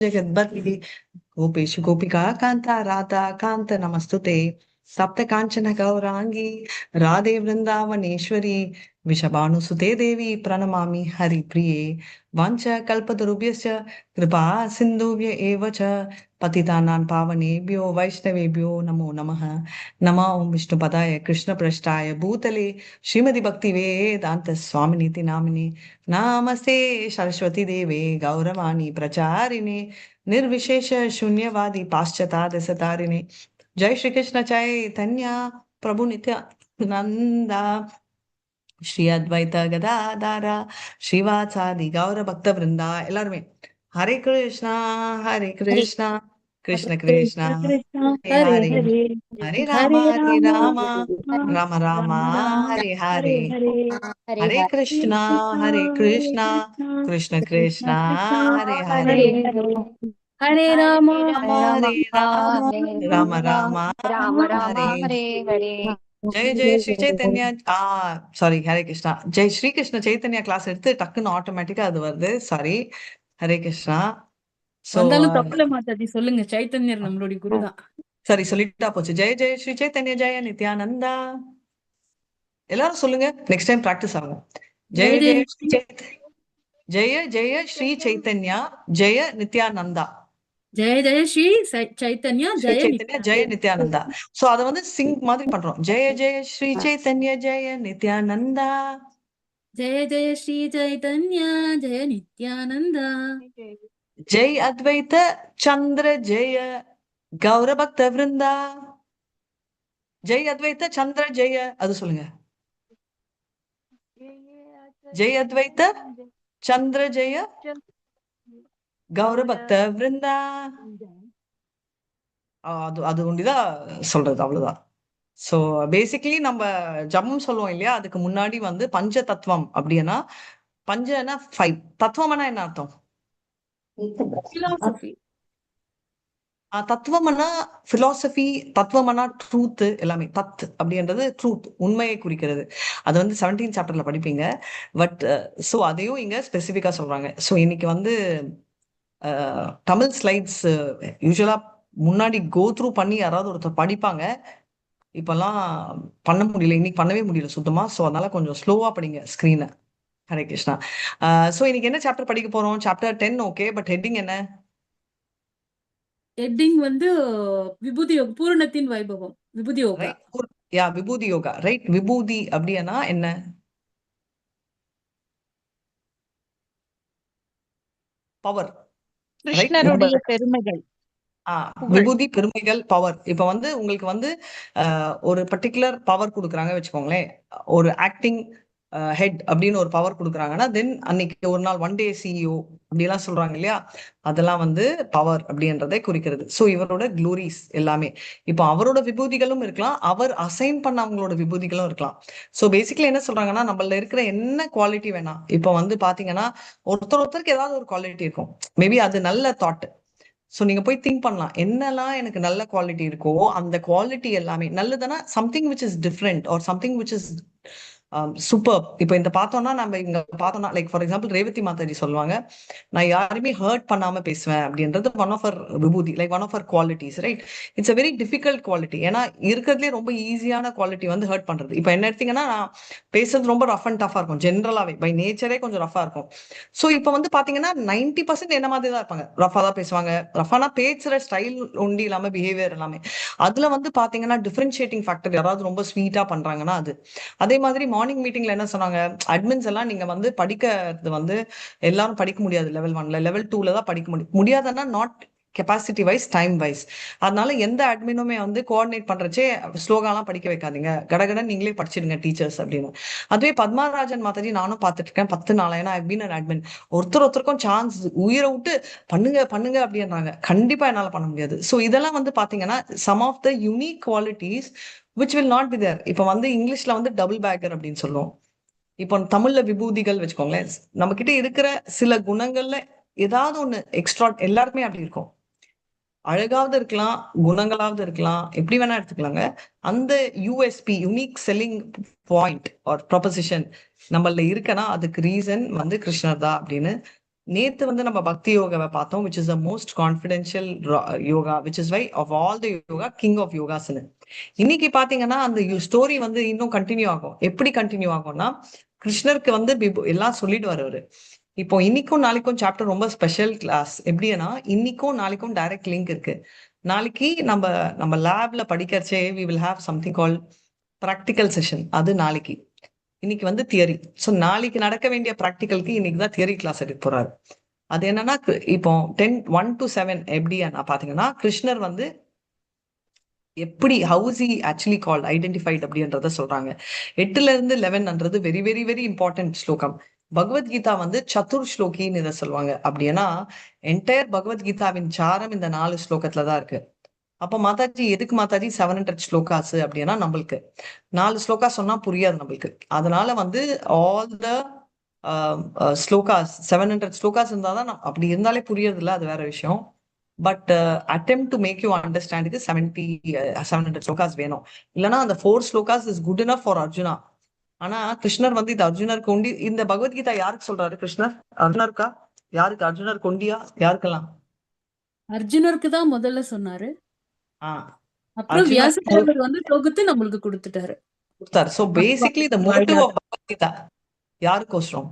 ಜಗದ್ಪತಿ ಗೋಪೇಶ್ ಗೋಪಿಕಾ ಕಾಂತ ರಾಧಾ ಕಾಂತ ನಮಸ್ತುತೆ. ಸಪ್ತ ಕಾಂಚನ ಗೌರಾಂಗಿ ರಾಧೆ ವೃಂದಾವನೇಶ್ವರಿ ವೃಷಭಾನುಸುತೆ ದೇವಿ ಪ್ರಣಮಾಮಿ ಹರಿಪ್ರಿಯೆ. ವಾಂಛ ಕಲ್ಪತರುಭ್ಯಶ್ಚ ಕೃಪಾ ಸಿಂಧುಭ್ಯ ಏವ ಚ ಪತಿತಾನಾಂ ಪಾವನೇಭ್ಯೋ ವೈಷ್ಣವೇಭ್ಯೋ ನಮೋ ನಮಃ. ನಮೋ ಓಂ ವಿಷ್ಣುಪದಾಯ ಕೃಷ್ಣ ಪ್ರಷ್ಟಾಯ ಭೂತಲೆ ಶ್ರೀಮತಿ ಭಕ್ತಿ ವೇದಾಂತ ಸ್ವಾಮಿನಿತಿ ನಾಮಿನಿ. ನಮಸ್ತೆ ಸರಸ್ವತಿ ದೇವೆ ಗೌರವಾಣಿ ಪ್ರಚಾರಿಣೆ ನಿರ್ವಿಶೇಷ ಶೂನ್ಯವಾದಿ ಪಾಶ್ಚಾತ್ಯ. ಜೈ ಶ್ರೀ ಕೃಷ್ಣ ಚೈತನ್ಯ ಪ್ರಭು ನಿತ್ಯಾನಂದ ಶ್ರೀ ಅದ್ವೈತ ಗದಾಧಾರ ಶ್ರೀವಾಸಾದಿ ಗೌರ ಭಕ್ತ ವೃಂದ. எல்லாருமே ஹரே கிருஷ்ணா ஹரே கிருஷ்ணா கிருஷ்ண கிருஷ்ணா ஹரே ஹரே, ஹரே ராம ஹரே ராம ராம ராம ஹரே ஹரே, ஹரே கிருஷ்ணா ஹரே கிருஷ்ணா கிருஷ்ண கிருஷ்ணா ஹரே ஹரே, ஹரே ராம ஹரே ராம ராம ராம ராம ராம ஹரே ஹரே ஹரே. ஜெய ஜெய ஸ்ரீ சைத்தன்யா. சாரி, ஹரே கிருஷ்ணா. ஜெய் ஸ்ரீ கிருஷ்ண சைத்தன்யா கிளாஸ் எடுத்து டக்குன்னு ஆட்டோமேட்டிக்கா அது வருது. சாரி, ஹரே கிருஷ்ணா. சோ வந்தாலும் தப்புல மாதாஜி, சொல்லுங்க. சைத்தன்யர் நம்மளுடைய குரு தான். சரி, சொல்லிட்டா போச்சு. ஜெய ஜெய ஸ்ரீ சைத்தன்ய ஜெய நித்யானந்தா. எல்லாரும் சொல்லுங்க, நெக்ஸ்ட் டைம் பிராக்டிஸ் ஆகும். ஜெய ஜெய ஜெய ஸ்ரீ சைத்தன்ய ஜெய ஜெய ஸ்ரீ சைத்தன்யா ஜெய நித்யானந்தா. ஜெய ஜெய ஸ்ரீ சைத்தன்யா ஸ்ரீ ஜெய சைத்தன்யா ஜெய நித்யானந்தா. சோ அத வந்து சிங்க் மாதிரி பண்றோம். ஜெய ஜெய ஸ்ரீ சைத்தன்ய ஜெய நித்யானந்தா. ஜெய ஜெய ஸ்ரீ சைத்தன்யா ஜெய நித்யானந்தா. ஜெய் அத்வைத சந்திர ஜெய கௌரபக்த விருந்தா. ஜெய் அத்வைத சந்திர ஜெய, அது சொல்லுங்க. ஜெய் அத்வைத சந்திர ஜெய கௌரபக்த விருந்தா. அது அது ஒண்டிதான் சொல்றது, அவ்வளவுதான். சோ பேசிக்கலி நம்ம ஜபம் சொல்லுவோம் இல்லையா, அதுக்கு முன்னாடி வந்து பஞ்ச தத்துவம் அப்படின்னா, பஞ்சனா ஃபைவ், தத்துவம்னா என்ன அர்த்தம்? பிலாசபி. தத்துவம்னா பிலாசபி, தத்துவம்னா ட்ரூத் எல்லாமே. தத் அப்படின்றது ட்ரூத், உண்மையை குறிக்கிறது. அது வந்து 17 சாப்டர்ல படிப்பீங்க. பட் ஸோ அதையும் இங்க ஸ்பெசிஃபிக்கா சொல்றாங்க. ஸோ இன்னைக்கு வந்து தமிழ் ஸ்லைட்ஸ் யூஸ்வலா முன்னாடி கோ த்ரூ பண்ணி யாராவது ஒருத்தர் படிப்பாங்க. இப்பெல்லாம் பண்ண முடியல, இன்னைக்கு பண்ணவே முடியல சுத்தமா. ஸோ அதனால கொஞ்சம் ஸ்லோவா படிங்க ஸ்க்ரீனை. ஹரே கிருஷ்ணா. ஸோ இன்னைக்கு என்ன சாப்டர் படிக்க போறோம்? சாப்டர் 10. ஓகே, பட் ஹெட்டிங் என்ன? ஹெட்டிங் வந்து விபூதி யோக, பூரணத்தின் வைபவம், விபூதி யோகா. ரைட், யா, விபூதி யோகா, ரைட். விபூதி அப்படின்னா என்ன? பவர். கிருஷ்ணருடைய பெருமைகள். புகழ். விபூதி, பெருமைகள், பவர். இப்ப வந்து உங்களுக்கு வந்து ஒரு பர்டிகுலர் பவர் கொடுக்குறாங்க வச்சுக்கோங்களேன். ஒரு ஆக்டிங் ஹெட் அப்படின்னு ஒரு பவர் கொடுக்குறாங்கன்னா, தென் அன்னைக்கு ஒரு நாள் ஒன் டே சிஇஓ அப்படிலாம் சொல்றாங்க இல்லையா, அதெல்லாம் வந்து பவர் அப்படின்றதை குறிக்கிறது. ஸோ இவரோட க்ளோரிஸ் எல்லாமே, இப்போ அவரோட விபூதிகளும் இருக்கலாம், அவர் அசைன் பண்ண அவங்களோட விபூதிகளும் இருக்கலாம். ஸோ பேசிக்கலி என்ன சொல்றாங்கன்னா, நம்மள இருக்கிற என்ன குவாலிட்டி வேணாம். இப்போ வந்து பாத்தீங்கன்னா ஒருத்தர் ஒருத்தருக்கு ஏதாவது ஒரு குவாலிட்டி இருக்கும். மேபி அது நல்ல தாட். ஸோ நீங்க போய் திங்க் பண்ணலாம், என்னெல்லாம் எனக்கு நல்ல குவாலிட்டி இருக்கோ அந்த குவாலிட்டி எல்லாமே நல்லதுன்னா something which is different or something which is super. இப்போ இந்த பார்த்தோம்னா, நம்ம இங்க பார்த்தோம்னா, like for example Revathi Mataji சொல்லுவாங்க, நான் யாருமே ஹர்ட் பண்ணாம பேசுவேன் அப்படின்றது ஒன் ஆஃப் ஹர் விபூதி, like one of her qualities, right? It's a very difficult quality. ஏன்னா இருக்கிறதுலே ரொம்ப ஈஸியான குவாலிட்டி வந்து ஹர்ட் பண்றது. இப்போ என்ன எடுத்தீங்கன்னா, நான் பேசுறது ரொம்ப ரஃப் அண்ட் டஃபா இருக்கும். ஜென்ரலாவே பை நேச்சரே கொஞ்சம் ரஃபா இருக்கும். ஸோ இப்போ வந்து பாத்தீங்கன்னா 90% என்ன மாதிரி தான் இருப்பாங்க, ரஃபா தான் பேசுவாங்க. ரஃபானா பேசுற ஸ்டைல் ஒண்டி இல்லாம பிஹேவியர் எல்லாமே. அதுல வந்து பாத்தீங்கன்னா டிஃபரன்ஷியேட்டிங் ஃபேக்டர் யாராவது ரொம்ப ஸ்வீட்டா பண்றாங்கன்னா அது. அதே மாதிரி மார்னிங் மீட்டிங்ல என்ன சொன்னாங்க, அட்மின்ஸ் எல்லாம் நீங்க வந்து படிக்கிறது வந்து எல்லாரும் படிக்க முடியாது. லெவல் 1ல, லெவல் 2ல தான் படிக்க முடியும். முடியாதுன்னா not capacity wise, time wise. அதனால எந்த அட்மினுமே வந்து கோஆர்டினேட் பண்றச்சே ஸ்லோகாலாம் படிக்க வைக்காதீங்க, கடகடன் நீங்களே படிச்சிடுங்க டீச்சர்ஸ் அப்படின்னு. அதுவே பத்மராஜன் மாதாஜி நானும் பார்த்துட்டு இருக்கேன் 10 நாள். ஏன்னா ஐ பீன் அன் அட்மின். ஒருத்தர் ஒருத்தருக்கும் சான்ஸ் உயிரை விட்டு பண்ணுங்க பண்ணுங்க அப்படின்றாங்க. கண்டிப்பா என்னால பண்ண முடியாது. ஸோ இதெல்லாம் வந்து பாத்தீங்கன்னா some of the unique qualities which will not be there. இப்ப வந்து இங்கிலீஷ்ல வந்து டபுள் பேக்கர் அப்படின்னு சொல்லுவோம். இப்போ தமிழ்ல விபூதிகள் வச்சுக்கோங்களேன். நம்ம கிட்ட இருக்கிற சில குணங்கள்ல ஏதாவது ஒண்ணு எக்ஸ்ட்ரா எல்லாருக்குமே அப்படி இருக்கும். அழகாவது இருக்கலாம், குணங்களாவது இருக்கலாம், எப்படி வேணா எடுத்துக்கலாங்க. அந்த USP, unique selling point or proposition நம்மள இருக்கனா அதுக்கு ரீசன் வந்து கிருஷ்ணர் தான் அப்படின்னு. நேத்து வந்து நம்ம பக்தி யோகாவை பார்த்தோம், which is the most confidential yoga, which is why of all the yoga king of யோகாஸ்னு. இன்னைக்கு பாத்தீங்கன்னா அந்த ஸ்டோரி வந்து இன்னும் கண்டினியூ ஆகும். எப்படி கண்டினியூ ஆகும்னா, கிருஷ்ணருக்கு வந்து எல்லாம் சொல்லிடுவாரு அவரு. இப்போ இன்னைக்கும் நாளைக்கும் சாப்டர் ரொம்ப ஸ்பெஷல் கிளாஸ். எப்படின்னா இன்னைக்கும் நாளைக்கும் டைரக்ட் லிங்க் இருக்கு. நாளைக்கு நம்ம நம்ம லேப்ல படிக்கிறச்சே we will have something called practical session. அது நாளைக்கு. இன்னைக்கு வந்து தியரி. ஸோ நாளைக்கு நடக்க வேண்டிய ப்ராக்டிக்கலுக்கு இன்னைக்கு தான் தியரி கிளாஸ் எடுக்க போறாரு. அது என்னன்னா, இப்போ 10:1 to 7 எப்படி பாத்தீங்கன்னா, கிருஷ்ணர் வந்து எப்படி how is he actually called, identified அப்படின்றத சொல்றாங்க. 8ல இருந்து 11ன்றது வெரி வெரி வெரி இம்பார்ட்டன்ட் ஸ்லோகம். பகவத்கீதா வந்து சதுர் ஸ்லோகின்னு இதை சொல்லுவாங்க. அப்படின்னா என்டையர் பகவத்கீதாவின் சாரம் இந்த 4 ஸ்லோகத்துல தான் இருக்கு. அப்ப மாதாஜி எதுக்கு மாதாஜி 700 ஸ்லோகாஸ் அப்படின்னா, நம்மளுக்கு 4 ஸ்லோகா சொன்னா புரியாது நம்மளுக்கு. அதனால வந்து ஆல் the slokas 700 slokas இருந்தாதான், அப்படி இருந்தாலே புரியறது இல்லை, அது வேற விஷயம். But attempt to make you அண்டர்ஸ்டாண்டுக்கு 700 slokas வேணும். இல்லைன்னா அந்த 4 slokas is good enough for Arjuna. ஆனா கிருஷ்ணர் வந்து இது அர்ஜுனருக்கு ஒண்டி. இந்த பகவத்கீதா யாருக்கு சொல்றாரு கிருஷ்ணர்? அர்ஜுனருக்கா? யாருக்கு? அர்ஜுனர் கொண்டியா? யாருக்கெல்லாம்? அர்ஜுனருக்கு தான் முதல்ல சொன்னாரு. அப்புறம் அர்ஜுனர் வியாசதேவர் வந்து தொகுத்து நம்மளுக்கு கொடுத்துட்டாரு. கொடுத்தாரு. So basically the motive of Bhagavad Gita யாருக்கோசரம்?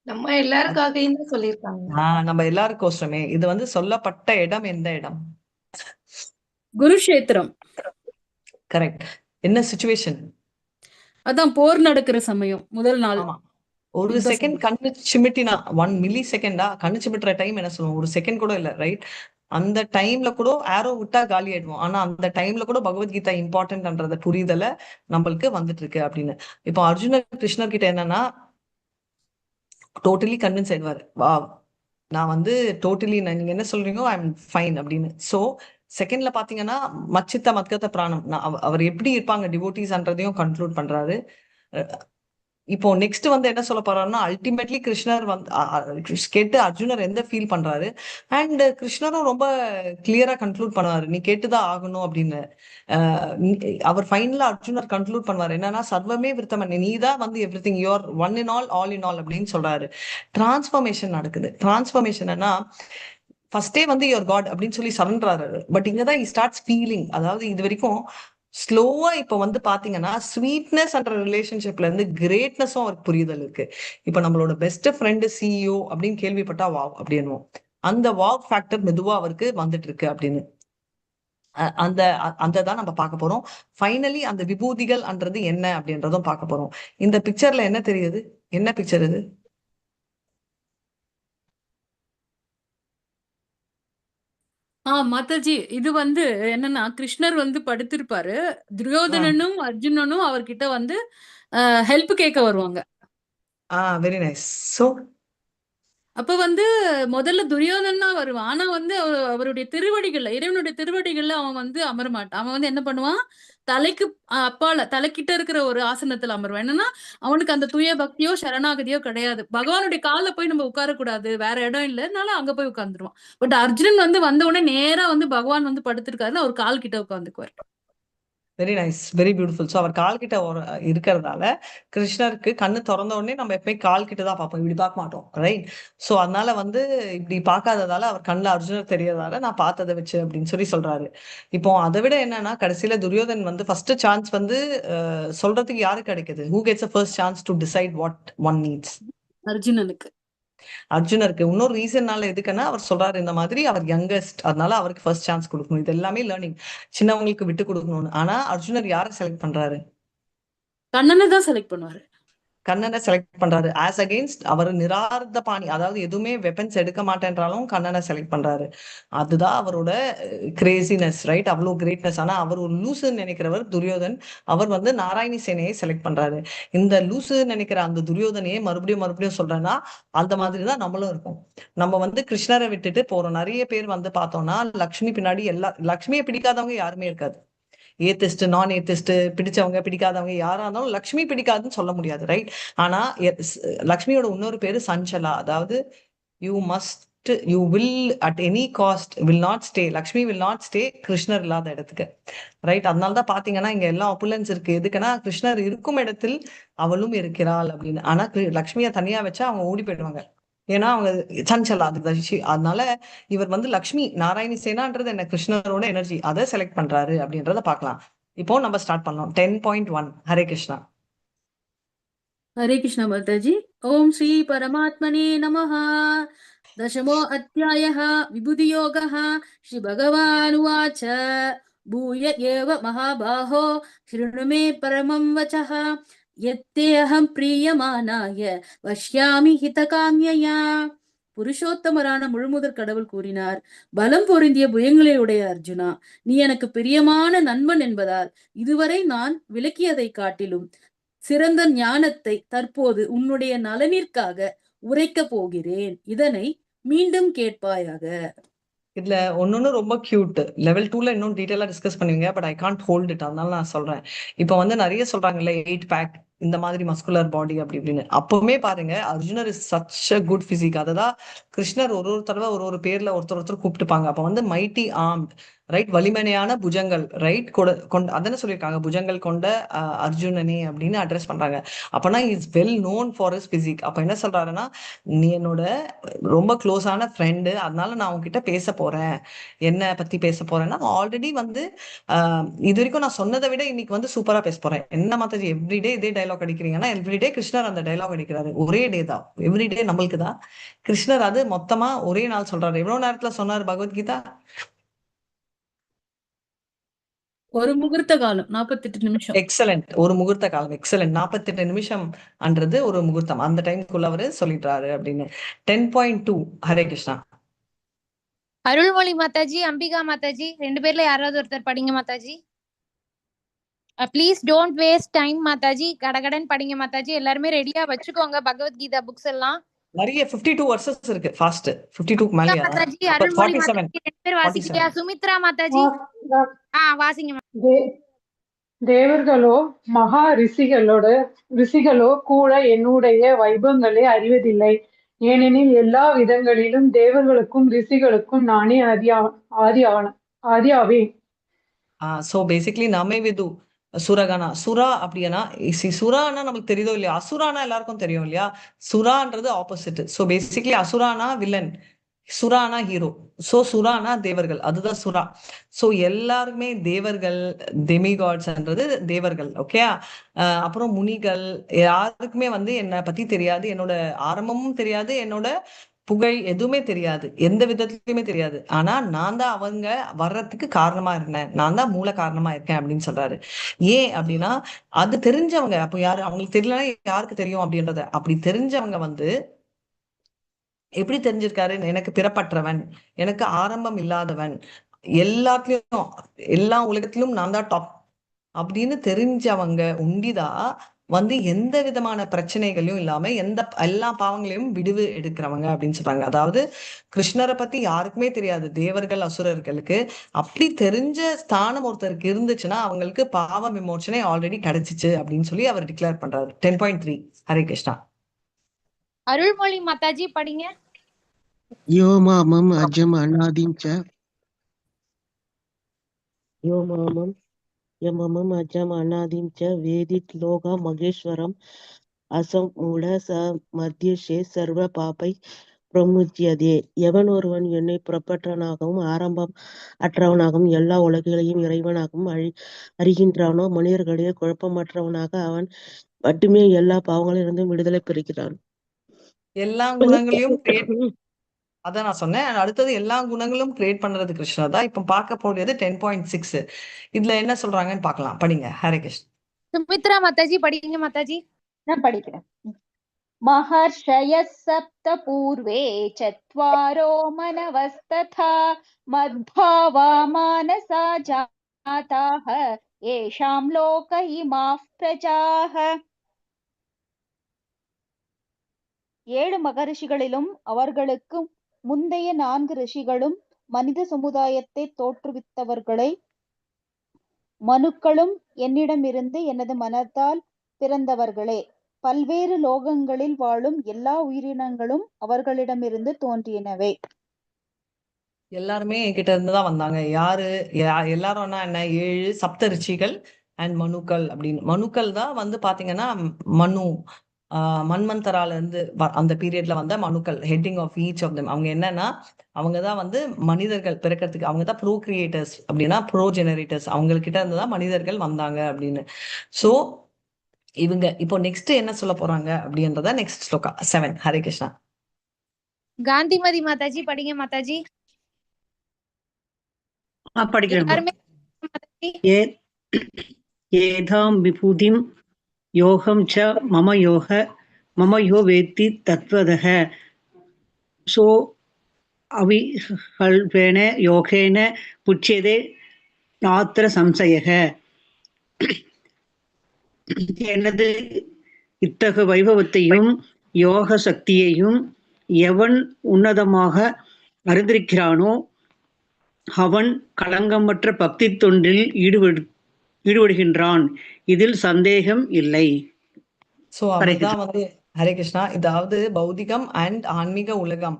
நம்ம எல்லாருக்காகவும் தான் சொல்லியிருக்காங்க. நம்ம எல்லாருக்கோசரமே. இது வந்து சொல்லப்பட்ட இடம் எந்த இடம்? குருஷேத்திரம். கரெக்ட். என்ன சுச்சுவேஷன்? அதான் போர் நடக்கிற சமயம், முதல் நாள். ஆமா, ஒரு யுத்த செகண்ட் கண்ணு சிமிட்டினா, 1 மில்லி செகண்டா, கண்ணு சிமிட்டுற டைம் என்ன சொல்லுவோம், ஒரு செகண்ட் கூட இல்ல, ரைட்? அந்த டைம்ல கூட ஆரோ விட்டா காலி ஆயிடுவோம். ஆனா அந்த டைம்ல கூட பகவத்கீதா இம்பார்ட்டன்ட்ன்றத புரிதல நம்மளுக்கு வந்துட்டு இருக்கு அப்படின்னு. இப்போ அர்ஜுனர் கிருஷ்ணர் கிட்ட என்னன்னா டோட்டலி கன்வின்ஸ் ஆயிடுவாரு. வா, நான் வந்து டோட்டலி நீங்க என்ன சொல்றீங்க, I am fine அப்படின்னு. ஸோ செகண்ட்ல பாத்தீங்கன்னா மச்சித்த மத்கத பிராணம், நான் அவர் எப்படி இருப்பாங்க டிவோட்டிஸ்ன்றதையும் கன்க்ளூட் பண்றாரு. இப்போ நெக்ஸ்ட் வந்து என்ன சொல்ல போறாருன்னா, அல்டிமேட்லி கிருஷ்ணர் வந்து கேட்டு அர்ஜுனர் எந்த ஃபீல் பண்றாரு. அண்ட் கிருஷ்ணரும் ரொம்ப கிளியரா கன்க்ளூட் பண்ணுவாரு, நீ கேட்டுதான் ஆகணும் அப்படின்னு. அவர் ஃபைனலா அர்ஜுனர் கன்க்ளூட் பண்ணுவாரு என்னன்னா, சர்வமே விருத்தமன், நீ தான் வந்து everything, you're one in all, all in all அப்படின்னு சொல்றாரு. டிரான்ஸ்ஃபர்மேஷன் நடக்குது. டிரான்ஸ்ஃபர்மேஷன் ஃபர்ஸ்டே வந்து your God அப்படின்னு சொல்லி சரண்டர். பட் இங்கதான் ஸ்டார்ட்ஸ் ஃபீலிங். அதாவது இது வரைக்கும் ஸ்லோவா இப்ப வந்து பாத்தீங்கன்னா ஸ்வீட்னஸ் என்ற ரிலேஷன்ஷிப்ல இருந்து கிரேட்னஸும் அவருக்கு புரிதல் இருக்கு. இப்ப நம்மளோட பெஸ்ட் ஃப்ரெண்டு சிஇஓ அப்படின்னு கேள்விப்பட்டா வாவ் அப்படின்னுவோம். அந்த வாவ் ஃபேக்டர் மெதுவா அவருக்கு வந்துட்டு இருக்கு அப்படின்னு. அந்த அந்த தான் நம்ம பார்க்க போறோம். ஃபைனலி அந்த விபூதிகள் அன்றது என்ன அப்படின்றதும் பார்க்க போறோம். இந்த பிக்சர்ல என்ன தெரியுது? என்ன பிக்சர் இது? மாதாஜி, இது வந்து என்னன்னா கிருஷ்ணர் வந்து படுத்திருப்பாரு. துரியோதனனும் அர்ஜுனனும் அவர்கிட்ட வந்து ஹெல்ப் கேட்க வருவாங்க. Very nice. So அப்ப வந்து முதல்ல துரியோதனன் தான் வருவான். ஆனா வந்து அவருடைய திருவடிகள்ல, இறைவனுடைய திருவடிகள்ல அவன் வந்து அமர மாட்டான். அவன் வந்து என்ன பண்ணுவான், தலைக்கு அப்பால தலைக்கிட்ட இருக்கிற ஒரு ஆசனத்துல அமருவான். என்னன்னா அவனுக்கு அந்த தூய பக்தியோ சரணாகதியோ கிடையாது. பகவானுடைய கால்ல போய் நம்ம உட்காரக்கூடாது, வேற இடம் இல்லைனால அங்க போய் உட்கார்ந்துருவான். பட் அர்ஜுனன் வந்து வந்த உடனே நேரா வந்து பகவான் வந்து படுத்திருக்காருன்னு அவர் கால் கிட்ட உட்காந்துக்குவார். Very nice, very beautiful. So அவர் கால் கிட்ட ஒரு இருக்கிறதால கிருஷ்ணருக்கு கண்ணு திறந்த உடனே நம்ம எப்பவுமே கால் கிட்ட தான் பார்ப்போம், இப்படி பார்க்க மாட்டோம், ரைட்? ஸோ அதனால வந்து இப்படி பார்க்காததால அவர் கண்ணில் அர்ஜுனர் தெரியறதால நான் பார்த்ததை வச்சு அப்படின்னு சொல்லி சொல்றாரு. இப்போ அதை விட என்னன்னா கடைசியில துரியோதன் வந்து ஃபர்ஸ்ட் சான்ஸ் வந்து சொல்றதுக்கு யாருக்கு கிடைக்குது? Who gets a first chance to decide what one needs? அர்ஜுனனுக்கு. அர்ஜுனருக்கு. இன்னொரு ரீசன்னால எதுக்குன்னா அவர் சொல்றாரு இந்த மாதிரி அவர் யங்கஸ்ட், அதனால அவருக்கு ஃபர்ஸ்ட் சான்ஸ் கொடுக்கணும். இது எல்லாமே லேர்னிங், சின்னவங்களுக்கு விட்டு கொடுக்கணும்னு. ஆனா அர்ஜுனர் யாரை செலக்ட் பண்றாரு? கண்ணனை தான் செலக்ட் பண்ணுவாரு. கண்ணனை செலக்ட் பண்றாரு. ஆஸ் அகெயின்ஸ்ட் அவர் நிரார்த்த பாணி, அதாவது எதுவுமே வெப்பன்ஸ் எடுக்க மாட்டேன்றாலும் கண்ணனை செலக்ட் பண்றாரு. அதுதான் அவரோட கிரேசினஸ், ரைட்? அவ்வளோ கிரேட்னஸ். ஆனா அவர் ஒரு லூசுன்னு நினைக்கிறவர் துரியோதன், அவர் வந்து நாராயணி சேனையை செலக்ட் பண்றாரு. இந்த லூசுன்னு நினைக்கிற அந்த துரியோதனையே மறுபடியும் மறுபடியும் சொல்றேன்னா அந்த மாதிரிதான் நம்மளும் இருக்கோம். நம்ம வந்து கிருஷ்ணரை விட்டுட்டு போறோம். நிறைய பேர் வந்து பார்த்தோம்னா லக்ஷ்மி பின்னாடி எல்லா லக்ஷ்மியை பிடிக்காதவங்க யாருமே இருக்காது. ஏத்திஸ்ட், நான் ஏத்திஸ்ட், பிடிச்சவங்க பிடிக்காதவங்க யாரா இருந்தாலும் லக்ஷ்மி பிடிக்காதுன்னு சொல்ல முடியாது, ரைட்? ஆனா லக்ஷ்மியோட இன்னொரு பேரு சஞ்சலா. அதாவது you will at any cost will not stay, Lakshmi will not stay கிருஷ்ணர் இல்லாத இடத்துக்கு, ரைட்? அதனாலதான் பாத்தீங்கன்னா இங்க எல்லா ஆப்புலன்ஸ் இருக்கு. எதுக்குன்னா கிருஷ்ணர் இருக்கும் இடத்தில் அவளும் இருக்கிறாள் அப்படின்னு. ஆனா லக்ஷ்மியை தனியா வச்சா அவங்க ஓடி போயிடுவாங்க. ஏன்னா அவங்க சஞ்சலா அதுக்கு. அதனால இவர் வந்து லக்ஷ்மி நாராயணி சேனான்றது என்ன, கிருஷ்ணரோட எனர்ஜி, அதை செலக்ட் பண்றாரு அப்படின்றத பார்க்கலாம். இப்போ நம்ம ஸ்டார்ட் பண்ணோம். 10.1. ஹரே கிருஷ்ணா. ஹரே கிருஷ்ணா மாதாஜி. ஓம் ஸ்ரீ பரமாத்மனே நமஹ. दशमो अध्यायः विभूतियोगः. श्री भगवानुवाच. भूय एव महाबाहो शृणु मे परमं वचः. यत्ते अहं प्रीयमाणाय वक्ष्यामि हितकाम्यया. புருஷோத்தமரான முழுமுதற் கடவுள் கூறினார், பலம் பொருந்திய புயங்களை உடைய அர்ஜுனா, நீ எனக்கு பிரியமான நண்பன் என்பதால் இதுவரை நான் விளக்கியதை காட்டிலும் சிறந்த ஞானத்தை தற்போது உன்னுடைய நலனிற்காக உரைக்கப் போகிறேன். இதனை மீண்டும் கேட்பாயாக. இதுல ஒன்னொன்னு ரொம்ப கியூட். லெவல் 2ல இன்னும் டீட்டெயிலா டிஸ்கஸ் பண்ணுவீங்க. But I can't hold it, அதனால நான் சொல்றேன். இப்போ வந்து நிறைய சொல்றாங்கல்ல, 8 பேக், இந்த மாதிரி மஸ்குலர் பாடி அப்படி இப்படின்னு. அப்பவுமே பாருங்க, அர்ஜுனர் is such a good physique. அததான் கிருஷ்ணர் ஒரு ஒரு தடவை ஒரு ஒரு பேர்ல ஒருத்தர் ஒருத்தர் கூப்பிட்டுப்பாங்க. அப்ப வந்து மைட்டி ஆர்ம்ட், ரைட், வலிமையான புஜங்கள், ரைட், கொண்ட, அதென்ன சொல்லியிருக்காங்க, புஜங்கள் கொண்ட அர்ஜுனனே அப்படின்னு அட்ரஸ் பண்றாங்க. அப்பனா is well known for his physique. அப்ப என்ன சொல்றாருன்னா, நீ என்னோட ரொம்ப க்ளோஸான ஃப்ரெண்டு, அதனால நான் உன்கிட்ட பேச போறேன். என்ன பத்தி பேச போறேன்னா, ஆல்ரெடி வந்து இது வரைக்கும் நான் சொன்னதை விட இன்னைக்கு வந்து சூப்பரா பேச போறேன். என்ன மாதாஜி எவ்ரிடே இதே டைலாக் அடிக்கிறீங்கன்னா, எவ்ரிடே கிருஷ்ணர் அந்த டைலாக் அடிக்கிறாரு. ஒரே டே தான், எவ்ரிடே நம்மளுக்கு தான். கிருஷ்ணர் அது மொத்தமா ஒரே நாள் சொல்றாரு. எவ்வளவு நேரத்துல சொன்னாரு பகவத்கீதா? ஒரு முகூர்த்த காலம், 48 நிமிஷம். எக்ஸலண்ட், ஒரு முகூர்த்த காலம், எக்ஸலண்ட். 48 நிமிஷம் அன்றது ஒரு முகூர்த்தம். அந்த டைம்குள்ள அவரு சொல்லிடுறாரு அப்படின்னு. 10.2. ஹரே கிருஷ்ணா. அருள்மொழி மாதாஜி, அம்பிகா மாதாஜி, ரெண்டு பேர்ல யாராவது ஒருத்தர் படிங்க Mataji. Please don't waste time Mataji. கடகடன் படிங்க மாதாஜி. எல்லாருமே ரெடியா வச்சுக்கோங்க பகவத்கீதா புக்ஸ் எல்லாம். நிறைய 52 வர்சஸ் இருக்கு. ஃபாஸ்ட், 52 மேலயா? மாதாஜி, அருள்மொழி மாதாஜி, ரெண்டு பேர் வாசிக்கிறியா? சுமித்ரா மாதாஜி, வாசிங்க. தேவர்களோ மகா ரிஷிகளோ கூட என்னுடைய வைபவங்களை அறிவதில்லை. ஏனெனில் எல்லா விதங்களிலும் தேவர்களுக்கும் ரிஷிகளுக்கும் நானே ஆதியாவேன். சோ பேசிக்லி நமே விது சுரகனா, சுரா அப்படின்னா, சுரானா நமக்கு தெரியுதோ இல்லையா, அசுரானா எல்லாருக்கும் தெரியும் இல்லையா? சுரான்றது ஆப்போசிட். சோ பேசிக்லி அசுரானா வில்லன், சுரானா ஹீரோ. சோ சுரானா தேவர்கள், அதுதான் சுரா. சோ எல்லாருமே தேவர்கள், டெமிகாட்ஸ்ன்றது தேவர்கள், ஓகே. அப்புறம் முனிகள், யாருக்குமே வந்து என்னை பத்தி தெரியாது, என்னோட ஆரம்பமும் தெரியாது, என்னோட புகழ் எதுவுமே தெரியாது, எந்த விதத்துலயுமே தெரியாது. ஆனா நான் தான் அவங்க வர்றதுக்கு காரணமா இருந்தேன், நான் தான் மூல காரணமா இருக்கேன் அப்படின்னு சொல்றாரு. ஏன் அப்படின்னா, அது தெரிஞ்சவங்க, அப்போ யாரு அவங்களுக்கு தெரியலன்னா யாருக்கு தெரியும் அப்படின்றத, அப்படி தெரிஞ்சவங்க வந்து எப்படி தெரிஞ்சிருக்காரு, எனக்கு பிறப்பற்றவன், எனக்கு ஆரம்பம் இல்லாதவன், எல்லாத்துலயும் எல்லா உலகத்திலும் நான் தான் டாப் அப்படின்னு தெரிஞ்சவங்க உண்டிதா வந்து எந்த விதமான பிரச்சனைகளையும் இல்லாம எந்த எல்லா பாவங்களையும் விடுவு எடுக்கிறவங்க அப்படின்னு சொல்றாங்க. அதாவது கிருஷ்ணரை பத்தி யாருக்குமே தெரியாது, தேவர்கள் அசுரர்களுக்கு. அப்படி தெரிஞ்ச ஸ்தானம் ஒருத்தருக்கு இருந்துச்சுன்னா அவங்களுக்கு பாவ விமோச்சனை ஆல்ரெடி கிடைச்சிச்சு அப்படின்னு சொல்லி அவர் டிக்ளேர் பண்றாரு. 10.3. ஹரே கிருஷ்ணா. அருள்மொழி மாதாஜி படிங்க. யோ மாமம் அஜம் அநாதிம் ச யோ மாமம் யமமம் அஜம் அநாதிம் ச வேதித் லோக மகேஸ்வரம் அசமூட ச மத்தியஷே சர்வ பாபை பிரமுச்சியதே. எவன் ஒருவன் என்னை புறப்பட்டவனாகவும் ஆரம்பம் அற்றவனாகவும் எல்லா உலகங்களையும் இறைவனாகவும் அறிகின்றானோ, மனிதர்களிடையே குழப்பமற்றவனாக அவன் மட்டுமே எல்லா பாவங்களிலிருந்தும் விடுதலை பெறுகிறான். எல்லா குணங்களையும் கிரியேட், அதான் நான் சொன்னேன். அடுத்தது எல்லா குணங்களும் கிரியேட் பண்றது கிருஷ்ணர் தான். இப்ப பார்க்க போறது 10.6. இதுல என்ன சொல்றாங்கன்னு பார்க்கலாம், படிங்க. ஹரே கிருஷ்ணா. சுமித்ரா மாதாஜி படிங்க மாதாஜி. நான் படிக்கிறேன். महर्षयः सप्त पूर्वे चत्वारो मनवस्तथा मद्भावा मानसा जाताः येषां लोक इमाः प्रजाः. 7 மகரிஷிகளிலும் அவர்களுக்கு முந்தைய 4 ரிஷிகளும் மனித சமுதாயத்தை தோற்றுவித்தவர்களை மனுக்களும் என்னிடமிருந்து எனது மனத்தால் பிறந்தவர்களே. பல்வேறு லோகங்களில் வாழும் எல்லா உயிரினங்களும் அவர்களிடமிருந்து தோன்றினவே. எல்லாருமே என்கிட்ட இருந்து தான் வந்தாங்க. யாரு எல்லாரும்னா என்ன, 7 சப்த ரிஷிகள் அண்ட் மனுக்கள் அப்படின்னு. மனுக்கள் தான் வந்து பாத்தீங்கன்னா மனு, மன்வந்தரால இருந்து அந்த பீரியட்ல வந்த மனுக்கள், heading of each of them. அவங்க என்னன்னா அவங்க தான் வந்து மனிதர்கள் பிறக்கிறதுக்கு அவங்க தான் ப்ரோ கிரியேட்டர்ஸ் அப்படின்னா ப்ரோ ஜெனரேட்டர்ஸ். அவங்ககிட்ட இருந்து தான் மனிதர்கள் வந்தாங்க அப்படின்னு. ஸோ இவங்க இப்போ நெக்ஸ்ட் என்ன சொல்ல போறாங்க அப்படின்றத நெக்ஸ்ட் ஸ்லோகா 7. ஹரே கிருஷ்ணா. காந்திமதி மாதாஜி படிங்க மாதாஜி. படிக்கிறேன். எல்லாருமே மாதாஜி. ஏதாம் விபூதிம் யோகம் ச மம யோக மம யோ வேத்தி தத்வதः சோ அவிகல்பேன யோகேன புட்சியதே நாத்திர சம்சயக. எனது இத்தகு வைபவத்தையும் யோக சக்தியையும் எவன் உன்னதமாக அறிந்திருக்கிறானோ அவன் களங்கமற்ற பக்தி தொண்டில் ஈடுபடுகின்றான். இதில் சந்தேகம் இல்லை. சோ ஹரே அவர்தான் வந்து ஹரே கிருஷ்ணா. இதாவது பௌதிகம் அண்ட் ஆன்மீக உலகம்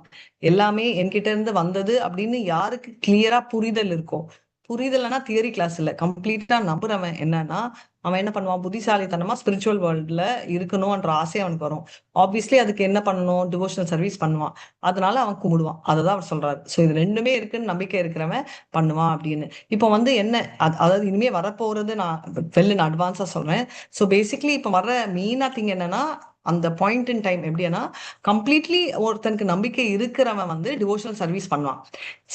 எல்லாமே என்கிட்ட இருந்து வந்தது அப்படின்னு யாருக்கு கிளியரா புரிதல் இருக்கும். புரிதல்னா தியரி கிளாஸ் இல்ல, கம்ப்ளீட்டா நம்புறவன் என்னன்னா அவன் என்ன பண்ணுவான், புத்திசாலித்தனமா ஸ்பிரிச்சுவல் வேர்ல்ட்ல இருக்கணும்ன்ற ஆசை அவனுக்கு வரும். ஆப்வியஸ்லி அதுக்கு என்ன பண்ணணும், டிவோஷனல் சர்வீஸ் பண்ணுவான். அதனால அவன் கும்பிடுவான். அதை தான் அவர் சொல்றாரு. ஸோ இது ரெண்டுமே இருக்குன்னு நம்பிக்கை இருக்கிறவன் பண்ணுவான் அப்படின்னு. இப்போ வந்து என்ன அதாவது இனிமே வரப்போறது நான் வெல் நான் அட்வான்ஸா சொல்றேன். ஸோ பேசிக்லி இப்போ வர்ற மெயினா திங் என்னன்னா அந்த point in time எப்படின்னா கம்ப்ளீட்லி ஒருத்தனுக்கு நம்பிக்கை இருக்கிறவன் வந்து டிவோஷனல் சர்வீஸ் பண்ணுவான்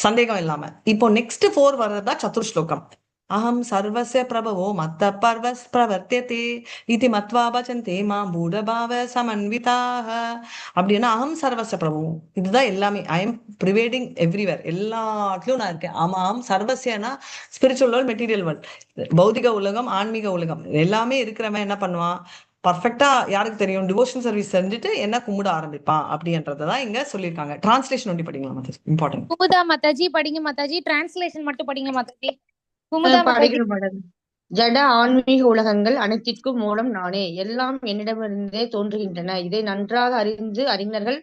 சந்தேகம் இல்லாம. இப்போ நெக்ஸ்ட் 4 வர்றதா சதுர்ஸ்லோகம். அகம் சர்வஸ்ய பிரபவோ மத்த பர்வஸ் பிரவர்த்தியதே இதி மத்வா பஜந்தே மாம் பூடபாவ சமன்விதாக. அப்படின்னா அகம் சர்வஸ்ய பிரபு, இதுதான் எல்லாமே. I am pervading everywhere, எல்லாத்துலயும் நான் இருக்கேன். ஆமா, அகம் சர்வஸ்யனா spiritual world, material world, பௌதிக உலகம், ஆன்மீக உலகம் எல்லாமே இருக்கிறவன் என்ன பண்ணுவான், பர்ஃபெக்டா யாருக்கு தெரியும், டிவோஷன் சர்வீஸ் செஞ்சுட்டு என்ன கும்பிட ஆரம்பிப்பான் அப்படின்றதான் இங்க சொல்லியிருக்காங்க. டிரான்ஸ்லேஷன் ஒண்டி படிங்களா மாதாஜி, இம்பார்ட்டன்ட். குமுதா மாதாஜி படிங்க மாதாஜி, டிரான்ஸ்லேஷன் மட்டும் படிங்க மாதாஜி. குமுதா மாதாஜி. படிக்கிறேன் மேடம். ஜட ஆன்மீக உலகங்கள் அனைத்திற்கும் மூலம் நானே, எல்லாம் என்னிடமிருந்தே தோன்றுகின்றன. இதை நன்றாக அறிந்து அறிஞர்கள்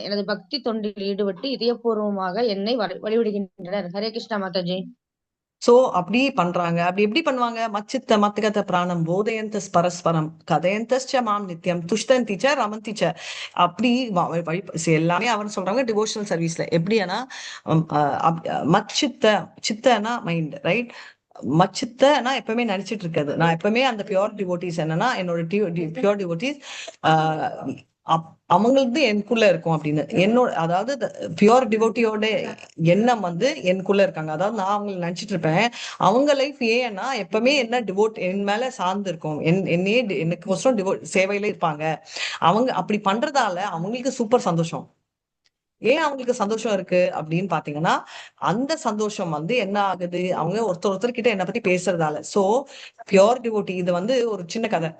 எனது பக்தி தொண்டில் ஈடுபட்டு இதயபூர்வமாக என்னை வழிவிடுகின்றனர். ஹரே கிருஷ்ணா மாதாஜி. சோ அப்படி பண்றாங்க. அப்படி எப்படி பண்ணுவாங்க, மச்சித்த மத்கத பிராணம் போதயந்த பரஸ்பரம் கதயந்தச்ச மாம் நித்யம் துஷ்டந்தி ச ரமந்தி ச. அப்படி வழி எல்லாமே அவர் சொல்றாங்க டிவோஷனல் சர்வீஸ்ல. எப்படின்னா மச்சித்த, சித்தனா மைண்ட், ரைட்? மச்சித்தனா எப்பவுமே நினைச்சிட்டு இருக்காது. நான் எப்பவுமே அந்த பியோர் டிவோட்டிஸ் என்னன்னா என்னோட பியோர் டிவோட்டிஸ் அவங்களது எனக்குள்ள இருக்கும் அப்படின்னு. என்னோட அதாவது பியோர் டிவோட்டியோட எண்ணம் வந்து எனக்குள்ள இருக்காங்க. அதாவது நான் அவங்களை நினைச்சிட்டு இருப்பேன். அவங்க லைஃப் ஏன்னா எப்பவுமே என்ன டிவோட் என் மேல சார்ந்து இருக்கும், என்னையே எனக்கு கொசரம் டிவோ சேவையில இருப்பாங்க அவங்க. அப்படி பண்றதால அவங்களுக்கு சூப்பர் சந்தோஷம். ஏன் அவங்களுக்கு சந்தோஷம் இருக்கு அப்படின்னு பாத்தீங்கன்னா அந்த சந்தோஷம் வந்து என்ன ஆகுது, அவங்க ஒருத்தர் ஒருத்தர் கிட்ட என்னை பத்தி பேசுறதால. So pure devotee, இது வந்து ஒரு சின்ன கதை.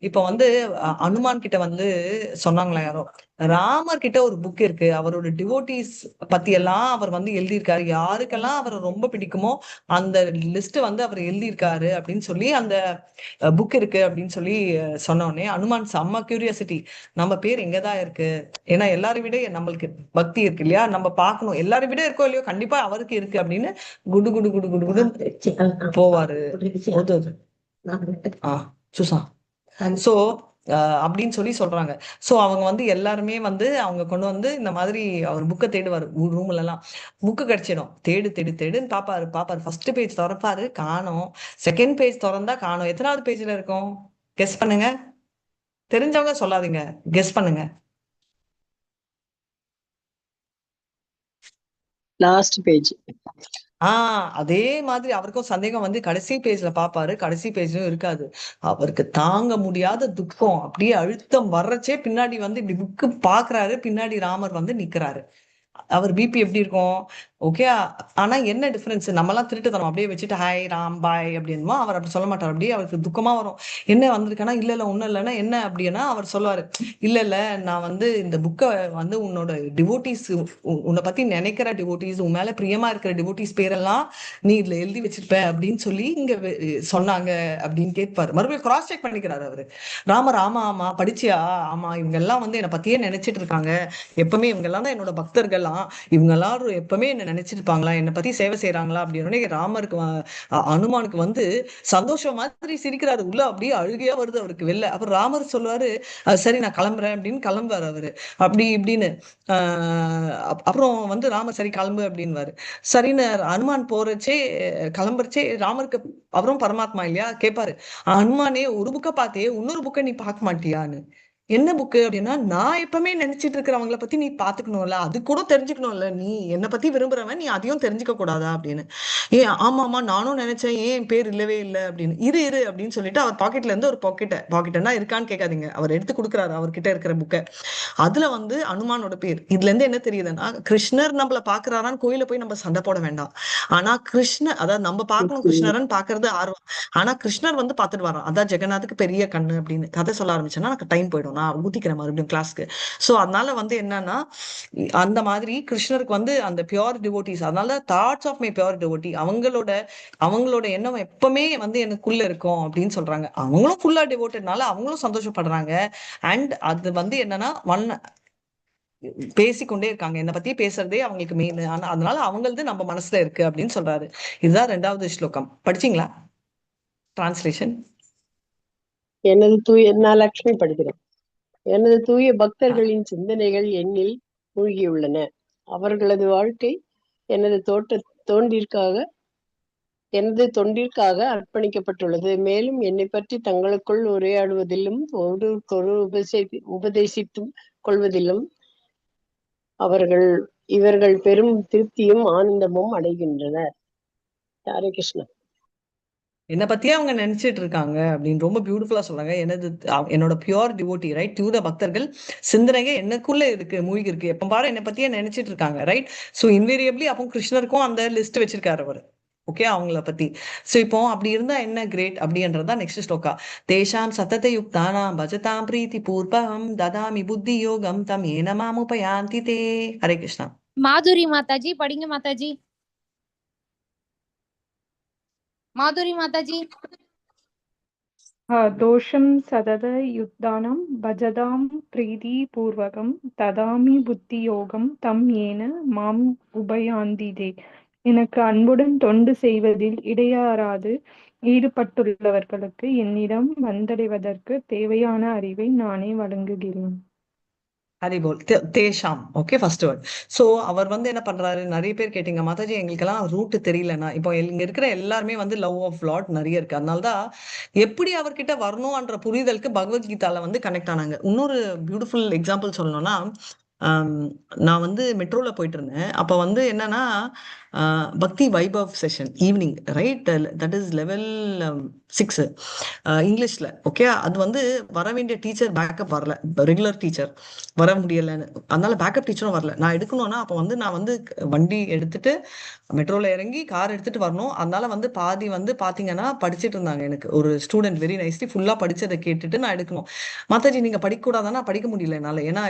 இப்ப வந்து அனுமான் கிட்ட வந்து சொன்னாங்களா யாரோ, ராமர் கிட்ட ஒரு புக் இருக்கு, அவரோட டிவோட்டிஸ் பத்தி எல்லாம் அவர் வந்து எழுதியிருக்காரு, யாருக்கெல்லாம் அவரை ரொம்ப பிடிக்குமோ அந்த லிஸ்ட் வந்து அவர் எழுதியிருக்காரு அப்படின்னு சொல்லி அந்த புக் இருக்கு அப்படின்னு சொல்லி சொன்ன உடனே அனுமான் செம்ம கியூரியாசிட்டி, நம்ம பேர் எங்கதான் இருக்கு, ஏன்னா எல்லாரும் விட நம்மளுக்கு பக்தி இருக்கு இல்லையா, நம்ம பார்க்கணும், எல்லாரும் விட இருக்கோ இல்லையோ கண்டிப்பா அவருக்கு இருக்கு அப்படின்னு குடு குடு குடு குடு குடு போவாரு. சுசா சோ அப்படின்னு சொல்லி சொல்றாங்க. சோ அவங்க வந்து எல்லாருமே வந்து அவங்க கொண்டு வந்து இந்த மாதிரி அவர் புக்கை தேடுவாரு, ரூம்ல எல்லாம் புக்கு கிடைச்சிடும். தேடு தேடு தேடுன்னு பாப்பாரு பாப்பாரு. ஃபர்ஸ்ட் பேஜ் திறப்பாரு, காணோம். செகண்ட் பேஜ் திறந்தா காணோம். எத்தனாவது பேஜ்ல இருக்கும் கெஸ் பண்ணுங்க, தெரிஞ்சவங்க சொல்லாதீங்க, கெஸ் பண்ணுங்க. Last page. அதே மாதிரி அவருக்கும் சந்தேகம் வந்து கடைசி பேஜ்ல பாப்பாரு, கடைசி பேஜ்லயும் இருக்காது. அவருக்கு தாங்க முடியாத துக்கம், அப்படியே அழுத்தம் வர்றச்சே பின்னாடி வந்து இப்படி புக்கு பாக்குறாரு, பின்னாடி ராமர் வந்து நிக்கிறாரு. அவர் பிபி எப்படி இருக்கும், ஓகே. ஆனா என்ன டிஃபரன்ஸ், நம்மளாம் திருட்டுத்தனம் அப்படியே வச்சுட்டு ஹாய் ராம் பாய் அப்படின்னுமோ, அவர் அப்படி சொல்ல மாட்டார். அப்படியே அவருக்கு துக்கமா வரும், என்ன வந்திருக்கானா, இல்ல இல்ல ஒண்ணும் இல்லைன்னா என்ன அப்படின்னா அவர் சொல்லுவாரு, இல்ல இல்ல நான் வந்து இந்த புக்கை வந்து உன்னோட டிவோட்டிஸ், உன்னை பத்தி நினைக்கிற டிவோட்டிஸ், உன் மேல பிரியமா இருக்கிற டிவோட்டிஸ் பேரெல்லாம் நீ இதுல எழுதி வச்சிருப்ப அப்படின்னு சொல்லி இங்க சொன்னாங்க அப்படின்னு கேட்பாரு. மறுபடியும் கிராஸ் செக் பண்ணிக்கிறாரு அவரு. ராமர் ஆமா ஆமா படிச்சியா, ஆமா இவங்க எல்லாம் வந்து என்னை பத்தியே நினைச்சிட்டு இருக்காங்க எப்பவுமே, இவங்க எல்லாம் தான் என்னோட பக்தர்கள்லாம், இவங்க எல்லாரும் எப்பவுமே என்ன நினைச்சிருப்பாங்களா, என்னை பத்தி சேவை செய்யறாங்களா அப்படின்னு ராமருக்கு அனுமானுக்கு வந்து சந்தோஷம் மாதிரி சிரிக்கிறாரு. உள்ள அப்படியே அழுகையா வருது அவருக்கு வெளில. அப்புறம் ராமர் சொல்லுவாரு, சரி நான் கிளம்புறேன் அப்படின்னு கிளம்புவாரு அவரு அப்படி இப்படின்னு. அப்புறம் வந்து ராமர் சரி கிளம்பு அப்படின்வாரு. சரின்னு அனுமான் போறச்சே கிளம்புறச்சே ராமருக்கு அவரும் பரமாத்மா இல்லையா கேட்பாரு, அனுமானே ஒரு புக்கை பார்த்தே இன்னொரு புக்கை நீ பார்க்க மாட்டியான்னு. என்ன புக்கு அப்படின்னா, நான் எப்பவுமே நினைச்சிட்டு இருக்கிறவங்கள பத்தி நீ பாத்துக்கணும்ல, அது கூட தெரிஞ்சுக்கணும்ல, நீ என்னை பத்தி விரும்புறவன் நீ அதையும் தெரிஞ்சுக்க கூடாதா அப்படின்னு. ஏன் ஆமா ஆமா நானும் நினைச்சேன், ஏன் என் பேர் இல்லவே இல்லை அப்படின்னு. இரு இரு அப்படின்னு சொல்லிட்டு அவர் பாக்கெட்ல இருந்து ஒரு பாக்கெட்னா இருக்கான்னு கேட்காதீங்க, அவர் எடுத்து கொடுக்குறாரு அவர்கிட்ட இருக்கிற புக்கை. அதுல வந்து அனுமானோட பேர். இதுல இருந்து என்ன தெரியுதுன்னா, கிருஷ்ணர் நம்மள பாக்குறாரான்னு கோயில போய் நம்ம சண்டை போட வேண்டாம். ஆனா கிருஷ்ணர், அதாவது நம்ம பார்க்கணும் கிருஷ்ணரன் பாக்குறது ஆர்வம், ஆனா கிருஷ்ணர் வந்து பாத்துட்டு வரான். அதான் ஜெகநாத்துக்கு பெரிய கண்ணு அப்படின்னு கதை சொல்ல ஆரம்பிச்சேன்னா எனக்கு டைம் போயிடும், நான் ஊத்திக்கிறேன் மறுபடியும் கிளாஸ்க்கு. சோ அதனால வந்து என்னன்னா, அந்த மாதிரி கிருஷ்ணருக்கு வந்து அந்த பியோர் டிவோட்டிஸ், அதனால thoughts of my pure devotee, அவங்களோட அவங்களோட எண்ணம் எப்பவுமே வந்து எனக்குள்ள இருக்கும் அப்படின்னு சொல்றாங்க. அவங்களும் ஃபுல்லா டிவோட்டட்னால அவங்களும் சந்தோஷப்படுறாங்க. அண்ட் அது வந்து என்னன்னா ஒன் பேசிக்கொண்டே இருக்காங்க, என்னை பத்தி பேசுறதே அவங்களுக்கு மெயின். ஆனா அதனால அவங்களது நம்ம மனசுல இருக்கு அப்படின்னு சொல்றாரு. இதுதான் ரெண்டாவது ஸ்லோகம். படிச்சீங்களா டிரான்ஸ்லேஷன்? எனது தூய, நான் லக்ஷ்மி படிக்கிறேன். எனது தூய பக்தர்களின் சிந்தனைகள் என்னில் மூழ்கியுள்ளன. அவர்களது வாழ்க்கை எனது தோட்ட தோண்டிற்காக எனது தொண்டிற்காக அர்ப்பணிக்கப்பட்டுள்ளது. மேலும் என்னை பற்றி தங்களுக்குள் உரையாடுவதிலும் ஒருவருக்கொரு உபதேசித்தும் கொள்வதிலும் இவர்கள் பெரும் திருப்தியும் ஆனந்தமும் அடைகின்றனர். ஹரே கிருஷ்ணா. என்னை பத்தியே அவங்க நினைச்சிட்டு இருக்காங்க அப்படின்னு ரொம்ப பியூட்டிஃபுல்லா சொல்றாங்க. என்னோட பியோர் டிவோட்டி, ரைட், தூய பக்தர்கள் சிந்தனைங்க எனக்குள்ள இருக்கு, மூழ்கி இருக்கு, எப்ப பாரு என்னை பத்தியே நினைச்சிட்டு இருக்காங்க, ரைட். ஸோ இன்வேரியபிளி அப்போ கிருஷ்ணருக்கும் அந்த லிஸ்ட் வச்சிருக்காரு அவரு, ஓகே, அவங்கள பத்தி. சோ இப்போ அப்படி இருந்தா என்ன கிரேட் அப்படின்றதா நெக்ஸ்ட் ஸ்லோகா. தேஷாம் சதத யுக்தானாம் பஜதாம் பிரீத்தி பூர்வகம் ததாமி புத்தி யோகம் தம் ஏன மாம் உபயாந்தி தே. ஹரே கிருஷ்ணா. மாதுரி மாதாஜி படிங்க மாதாஜி. மாதுரி மாதாஜி. दोषं सततयुक्तानां भजतां प्रीतिपूर्वकं ததாமி புத்தியோகம் தம் ஏன மாம் உபயாந்தி தே. எனக்கு அன்புடன் தொண்டு செய்வதில் இடையறாது ஈடுபட்டுள்ளவர்களுக்கு என்னிடம் வந்தடைவதற்கு தேவையான அறிவை நானே வழங்குகிறேன். ஹரி போல். தேஷாம், ஓகே, ஃபர்ஸ்ட் வேர்ட். ஸோ அவர் வந்து என்ன பண்றாரு, நிறைய பேர் கேட்டீங்க மாதாஜி எங்களுக்கெல்லாம் ரூட் தெரியலன்னா, இப்போ இங்க இருக்கிற எல்லாருமே வந்து லவ் ஆஃப் லார்ட் நிறைய இருக்கு. அதனாலதான் எப்படி அவர்கிட்ட வரணும்ன்ற புரிதலுக்கு பகவத்கீதால வந்து கனெக்ட் ஆனாங்க. இன்னொரு பியூட்டிஃபுல் எக்ஸாம்பிள் சொல்லணும்னா, நான் வந்து மெட்ரோல போயிட்டு இருந்தேன். அப்ப வந்து என்னன்னா, பக்தி Vaibhav session evening, right, that is level 6 இங்கிலீஷ்ல, ஓகே. அது வந்து வர வேண்டிய டீச்சர் பேக்கப் வரல, ரெகுலர் டீச்சர் வர முடியலன்னு, அதனால பேக்கப் டீச்சரும் வரல. நான் எடுக்கணும்னா அப்போ வந்து நான் வந்து வண்டி எடுத்துட்டு மெட்ரோல இறங்கி கார் எடுத்துட்டு வரணும். அதனால வந்து பாதி வந்து பாத்தீங்கன்னா படிச்சுட்டு இருந்தாங்க. எனக்கு ஒரு ஸ்டூடெண்ட் வெரி நைஸ்லி ஃபுல்லா படிச்சதை கேட்டுட்டு நான் எடுக்கணும். மாதாஜி நீங்க படிக்க கூடாதானா, படிக்க முடியல என்னால, ஏன்னா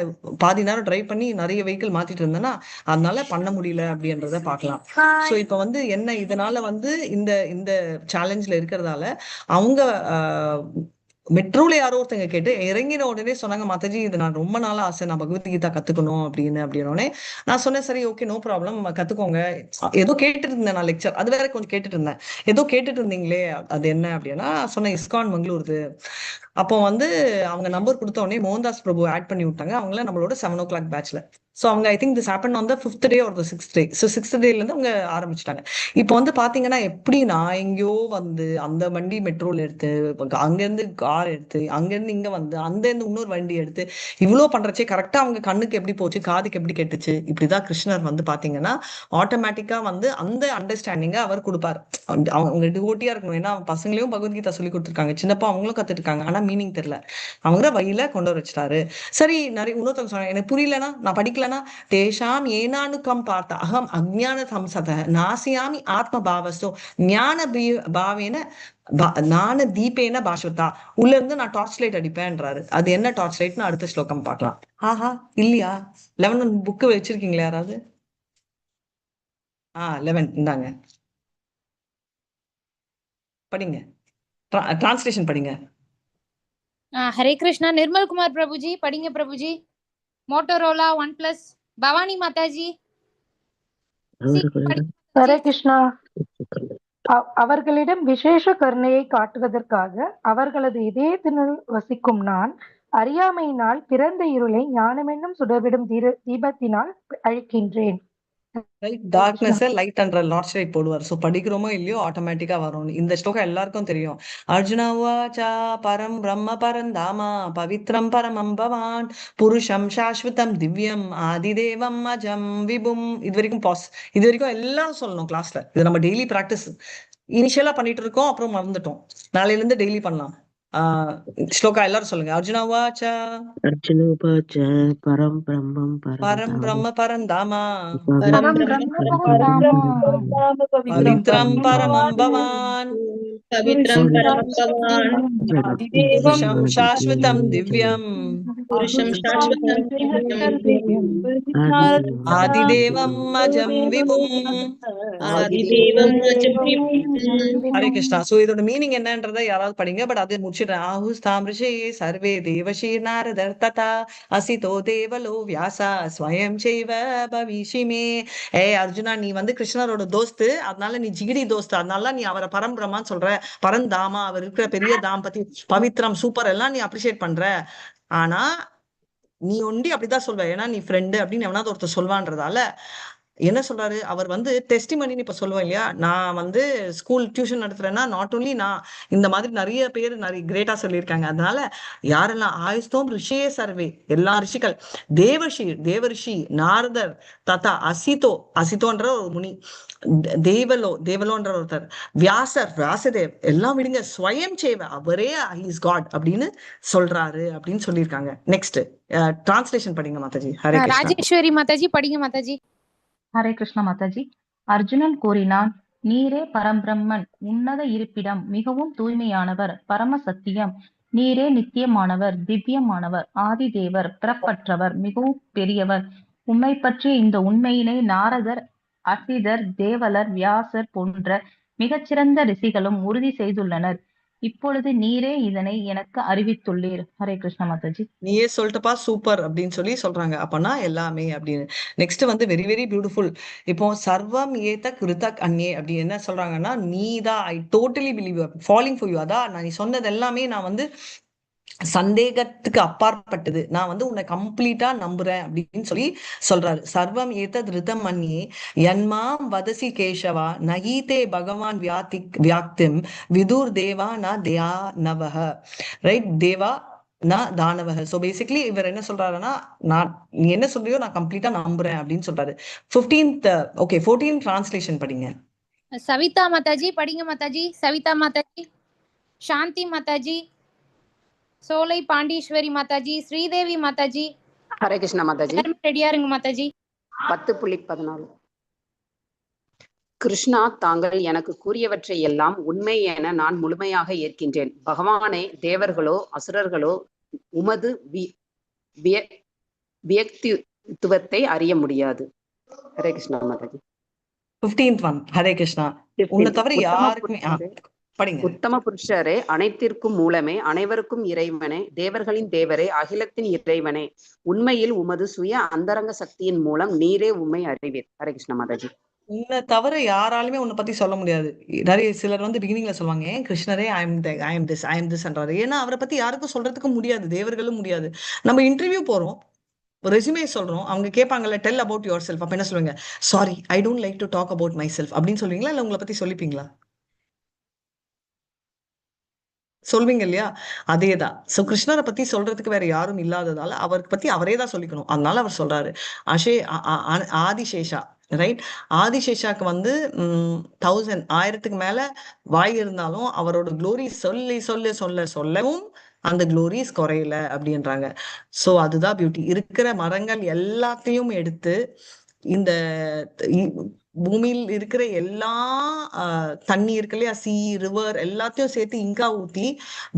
பாதி நேரம் டிரைவ் பண்ணி நிறைய வெஹிக்கிள் மாத்திட்டு இருந்தேன்னா அதனால பண்ண முடியல அப்படின்றத பார்க்கலாம். ஸோ இப்ப வந்து என்ன இதனால வந்து இந்த இந்த சேலஞ்சில் இருக்கிறதால அவங்க மெட்ரோல யாரோ ஒருத்தங்க கேட்டு இறங்கின உடனே சொன்னாங்க, மாதாஜி இது நான் ரொம்ப நாளா ஆசை, நான் பகவத்கீதா கத்துக்கணும் அப்படின்னு. அப்படின்னோடனே நான் சொன்னேன், சரி ஓகே நோ ப்ராப்ளம் கத்துக்கோங்க. ஏதோ கேட்டுட்டு இருந்தேன் நான் லெக்சர், அது வேற கொஞ்சம் கேட்டுட்டு இருந்தேன். ஏதோ கேட்டுட்டு இருந்தீங்களே அது என்ன அப்படின்னா சொன்னேன், இஸ்கான் மங்களூருது. அப்போ வந்து அவங்க நம்பர் கொடுத்த உடனே மோகன்தாஸ் பிரபு ஆட் பண்ணி விட்டாங்க அவங்கள நம்மளோட 7 o'clock பேட்ச்ல. ஸோ அவங்க I think this happen on the fifth day or the sixth day. So sixth டேல இருந்து அவங்க ஆரம்பிச்சிட்டாங்க. இப்போ வந்து பாத்தீங்கன்னா எப்படி நான் எங்கேயோ வந்து அந்த வண்டி மெட்ரோல எடுத்து, அங்கேருந்து கார் எடுத்து, அங்கேருந்து இங்க வந்து, அந்த இருந்து இன்னொரு வண்டி எடுத்து இவ்வளோ பண்றச்சே கரெக்டா அவங்க கண்ணுக்கு எப்படி போச்சு, காதுக்கு எப்படி கெட்டுச்சு. இப்படிதான் கிருஷ்ணர் வந்து பாத்தீங்கன்னா ஆட்டோமேட்டிக்கா வந்து அந்த அண்டர்ஸ்டாண்டிங்கை அவர் கொடுப்பாரு. அவங்க டிவோட்டியா இருக்கணும். ஏன்னா பசங்களையும் பகவத்கீதா சொல்லி கொடுத்துருக்காங்க, சின்னப்பா அவங்களும் கத்துட்டு இருக்காங்க, ஆனா மீனிங் தெரியல. அவங்க வழியில கொண்டு வர வச்சிட்டாரு. சரி, நிறைய இன்னொருத்தவங்க சொன்னாங்க, எனக்கு புரியலனா நான் படிக்கலனா, தேஷாம் ஏனானுக்கம் பார்த்த அகம் அஜ்ஞான தம்சத நாசியாமி ஆத்ம பாவஸ்தோ ஞான பாவேன ஞான தீபேன பாஸ்வதா. உள்ள இருந்து நான் டார்ச் லைட் அடிப்பேன்றாரு. அது என்ன டார்ச் லைட்னு அடுத்த ஸ்லோகம் பார்க்கலாம். ஆஹா இல்லையா, 11 புக்கு வச்சிருக்கீங்களா யாராவது? 11 இந்தாங்க படிங்க, டிரான்ஸ்லேஷன் படிங்க. ஹரே கிருஷ்ணா. நிர்மல் குமார் பிரபுஜி படிங்க Prabhuji. Motorola one plus. Bhavani Mataji. அவர்களிடம் ஹரே கிருஷ்ணா. அவர்களிடம் விசேஷ கருணையை காட்டுவதற்காக அவர்களது இதயத்தினுள் வசிக்கும் நான் அறியாமையினால் பிறந்த இருளை ஞானமென்னும் சுடர்விடும் தீபத்தினால் அழிக்கின்றேன். ரைட், டார்க்னஸ் லைட் என்ற லார்ச் லைட் போடுவார். ஸோ படிக்கிறோமோ இல்லையோ ஆட்டோமேட்டிக்கா வரும். இந்த ஸ்லோகம் எல்லாருக்கும் தெரியும். அர்ஜுன உவாச்ச பரம் பிரம்ம பரந்தாமா பவித்ரம் பரமம் பவான் புருஷம் சாஸ்வதம் திவ்யம் ஆதிதேவம் அஜம் விபும். இது வரைக்கும் பாஸ். இது வரைக்கும் எல்லாம் சொல்லணும் கிளாஸ்ல. இது நம்ம டெய்லி ப்ராக்டிஸ் இனிஷியலா பண்ணிட்டு இருக்கோம், அப்புறம் மறந்துட்டோம். நாளையில இருந்து டெய்லி பண்ணலாம். ஸ்லோகா எல்லாரும் சொல்லுங்க. அர்ஜுன உவாச்ச அர்ஜுன உவாச்ச பரம் பிரம்மம் பரம் பரம் பிரம்ம பரந்தாமா பரம் பிரம்ம பரந்தாமா பவித்ரம் பரமம் பவான் பவித்ரம் பரமம் பவான் புருஷம் சாஸ்வதம் திவ்யம் புருஷம் சாஸ்வதம் திவ்யம் ஆதிதேவம் அஜம் விபும் ஆதிதேவம் அஜம் விபும். ஹரே கிருஷ்ணா. சோ இதோட மீனிங் என்னன்றதை யாராவது படிங்க, பட் அதை முடிச்சிடுறேன். ஆஹுஸ்தாம் ரிஷே சர்வே தேவஷீ நாரதர் ததா அசிதோ தேவலோ வியாசா ஸ்வயம் செய்வ பவிஷிமே. ஏ அர்ஜுனா, நீ வந்து கிருஷ்ணரோட தோஸ்து, அதனால நீ ஜிகிடி தோஸ்து, அதனால நீ அவரை பரம்பிரமான்னு சொல்ற, பரந்தாமா, அவர் இருக்கிற பெரிய தாம் பத்தி பவித்ரம் சூப்பர் எல்லாம் நீ அப்ரிஷியேட் பண்ற. ஆனா நீ ஒண்டி அப்படிதான் சொல்வ, ஏன்னா நீ ஃப்ரெண்டு அப்படின்னு எவனாவது ஒருத்தர் சொல்வான்றதால என்ன சொல்றாரு அவர் வந்து டெஸ்டிமனின்னு இப்ப சொல்லுவேன் இல்லையா, நான் வந்து ஸ்கூல் டியூஷன் நடத்துறேன்னா not only நான், இந்த மாதிரி நிறைய பேர் நிறைய கிரேட்டா சொல்லியிருக்காங்க. அதனால யாரெல்லாம் ஆயுஸ்தோம் ரிஷியே சர்வே எல்லா ரிஷிகள், தேவஷி தேவரிஷி நாரதர் ததா அசிதோ அசிதோன்ற ஒரு முனி, தேவலோ தேவலோன்ற ஒருத்தர், வியாசர் வியாசதேவ் எல்லாம் விடுங்க, ஸ்வயம் சேவ அவரே is God அப்படின்னு சொல்றாரு அப்படின்னு சொல்லியிருக்காங்க. நெக்ஸ்ட் டிரான்ஸ்லேஷன் படிங்க மாதாஜி. ஹரே கிருஷ்ணா. ராஜேஸ்வரி மாதாஜி படிங்க மாதாஜி. ஹரே கிருஷ்ணா மாதாஜி. அர்ஜுனன் கூறினான், நீரே பரம்பிரம்மன், உன்னத இருப்பிடம், மிகவும் தூய்மையானவர், பரம சத்தியம், நீரே நித்தியமானவர், திவ்யமானவர், ஆதிதேவர், பிறப்பற்றவர், மிகவும் பெரியவர். உம்மை பற்றிய இந்த உண்மையினை நாரதர், அசிதர், தேவலர், வியாசர் போன்ற மிகச்சிறந்த ரிஷிகளும் உறுதி செய்துள்ளனர். இப்பொழுது நீரே இதனை எனக்கு அறிவித்துள்ளீர். ஹரே கிருஷ்ணா மாதாஜி. நீயே சொல்லிட்டப்பா சூப்பர் அப்படின்னு சொல்லி சொல்றாங்க. அப்பனா எல்லாமே அப்படின்னு. நெக்ஸ்ட் வந்து வெரி வெரி பியூட்டிஃபுல். இப்போ சர்வம் ஏத கிருதக் அந்நே அப்படி என்ன சொல்றாங்கன்னா, நீதான் I totally believe following for you. அதான் நான் நீ சொன்னது எல்லாமே நான் வந்து சந்தேகத்துக்கு அப்பாற்பட்டது, நான் வந்து உன்னை கம்ப்ளீட்டா நம்புறேன் அப்படின்னு சொல்லி சொல்றாரு. சர்வம் ஏதத் ரிதம் மன்யே யன்மாம் வதசி கேசவா நகீதே பகவான் வியாக்திம் விதுர் தேவா ந தயா நவஹ. ரைட், தேவா ந தானவஹ. சோ பேசிக்கலி இவர் என்ன சொல்றாருன்னா, நான் நீ என்ன சொல்றியோ நான் கம்ப்ளீட்டா நம்புறேன் அப்படின்னு சொல்றாரு. 15th okay 14 translation படிங்க. சவிதா மாதாஜி படிங்க மாதாஜி. சவிதா மாதாஜி, சாந்தி மாதாஜி, சோலை பாண்டீஸ்வரி மாதாஜி, ஸ்ரீதேவி மாதாஜி. ஹரே கிருஷ்ணா மாதாஜி. எல்லாருமே ரெடியா இருங்க மாதாஜி. 10.14. கிருஷ்ணா, தாங்கள் எனக்கு கூறியவற்றை எல்லாம் உண்மை என நான் முழுமையாக ஏற்கின்றேன். பகவானே, தேவர்களோ அசுரர்களோ உமது வியக்தித்துவத்தை அறிய முடியாது. Hare Krishna Mataji. 15th one. Hare Krishna. உன்னை தவிர யாருக்குமே படிங்க. உத்தம புருஷரே, அனைத்திற்கும் மூலமே, அனைவருக்கும் இறைவனே, தேவர்களின் தேவரே, அகிலத்தின் இறைவனே, உண்மையில் உமது சுய அந்தரங்க சக்தியின் மூலம் நீரே உம்மை அறிவீர். ஹரே கிருஷ்ணா மாதாஜி. உன்னை தவிர யாராலுமே உன்னை பத்தி சொல்ல முடியாது. நிறைய சிலர் வந்து பிகினிங்ல சொல்லுவாங்க, ஏன் கிருஷ்ணரே I am this I am this என்றாரு. ஏன்னா அவரை பத்தி யாருக்கும் சொல்றதுக்கு முடியாது, தேவர்களும் முடியாது. நம்ம இன்டர்வியூ போறோம், ரெசுமே சொல்றோம், அவங்க கேட்பாங்கல்ல டெல் அபவுட் your self. அப்ப என்ன சொல்லுவாங்க? Sorry, I don't like to talk about myself அப்படின்னு சொல்லுவீங்களா? இல்ல உங்களை பத்தி சொல்லிப்பீங்களா? சொல்வீங்க இல்லையா? அதேதான். சோ கிருஷ்ணரை பத்தி சொல்றதுக்கு வேற யாரும் இல்லாததால அவருக்கு பத்தி அவரே தான் சொல்லிக்கணும். அதனால அவர் சொல்றாரு அஷே ஆதிசேஷா. ரைட், ஆதிசேஷாக்கு வந்து 1000 1000க்கு மேல வாய் இருந்தாலும் அவரோட குளோரி சொல்லி சொல்லி சொல்ல சொல்லவும் அந்த குளோரிஸ் குறையல அப்படின்றாங்க. சோ அதுதான் பியூட்டி. இருக்கிற மரங்கள் எல்லாத்தையும் எடுத்து இந்த பூமியில் இருக்கிற எல்லா தண்ணி இருக்கு இல்லையா, சீ ரிவர் எல்லாத்தையும் சேர்த்து இங்கா ஊத்தி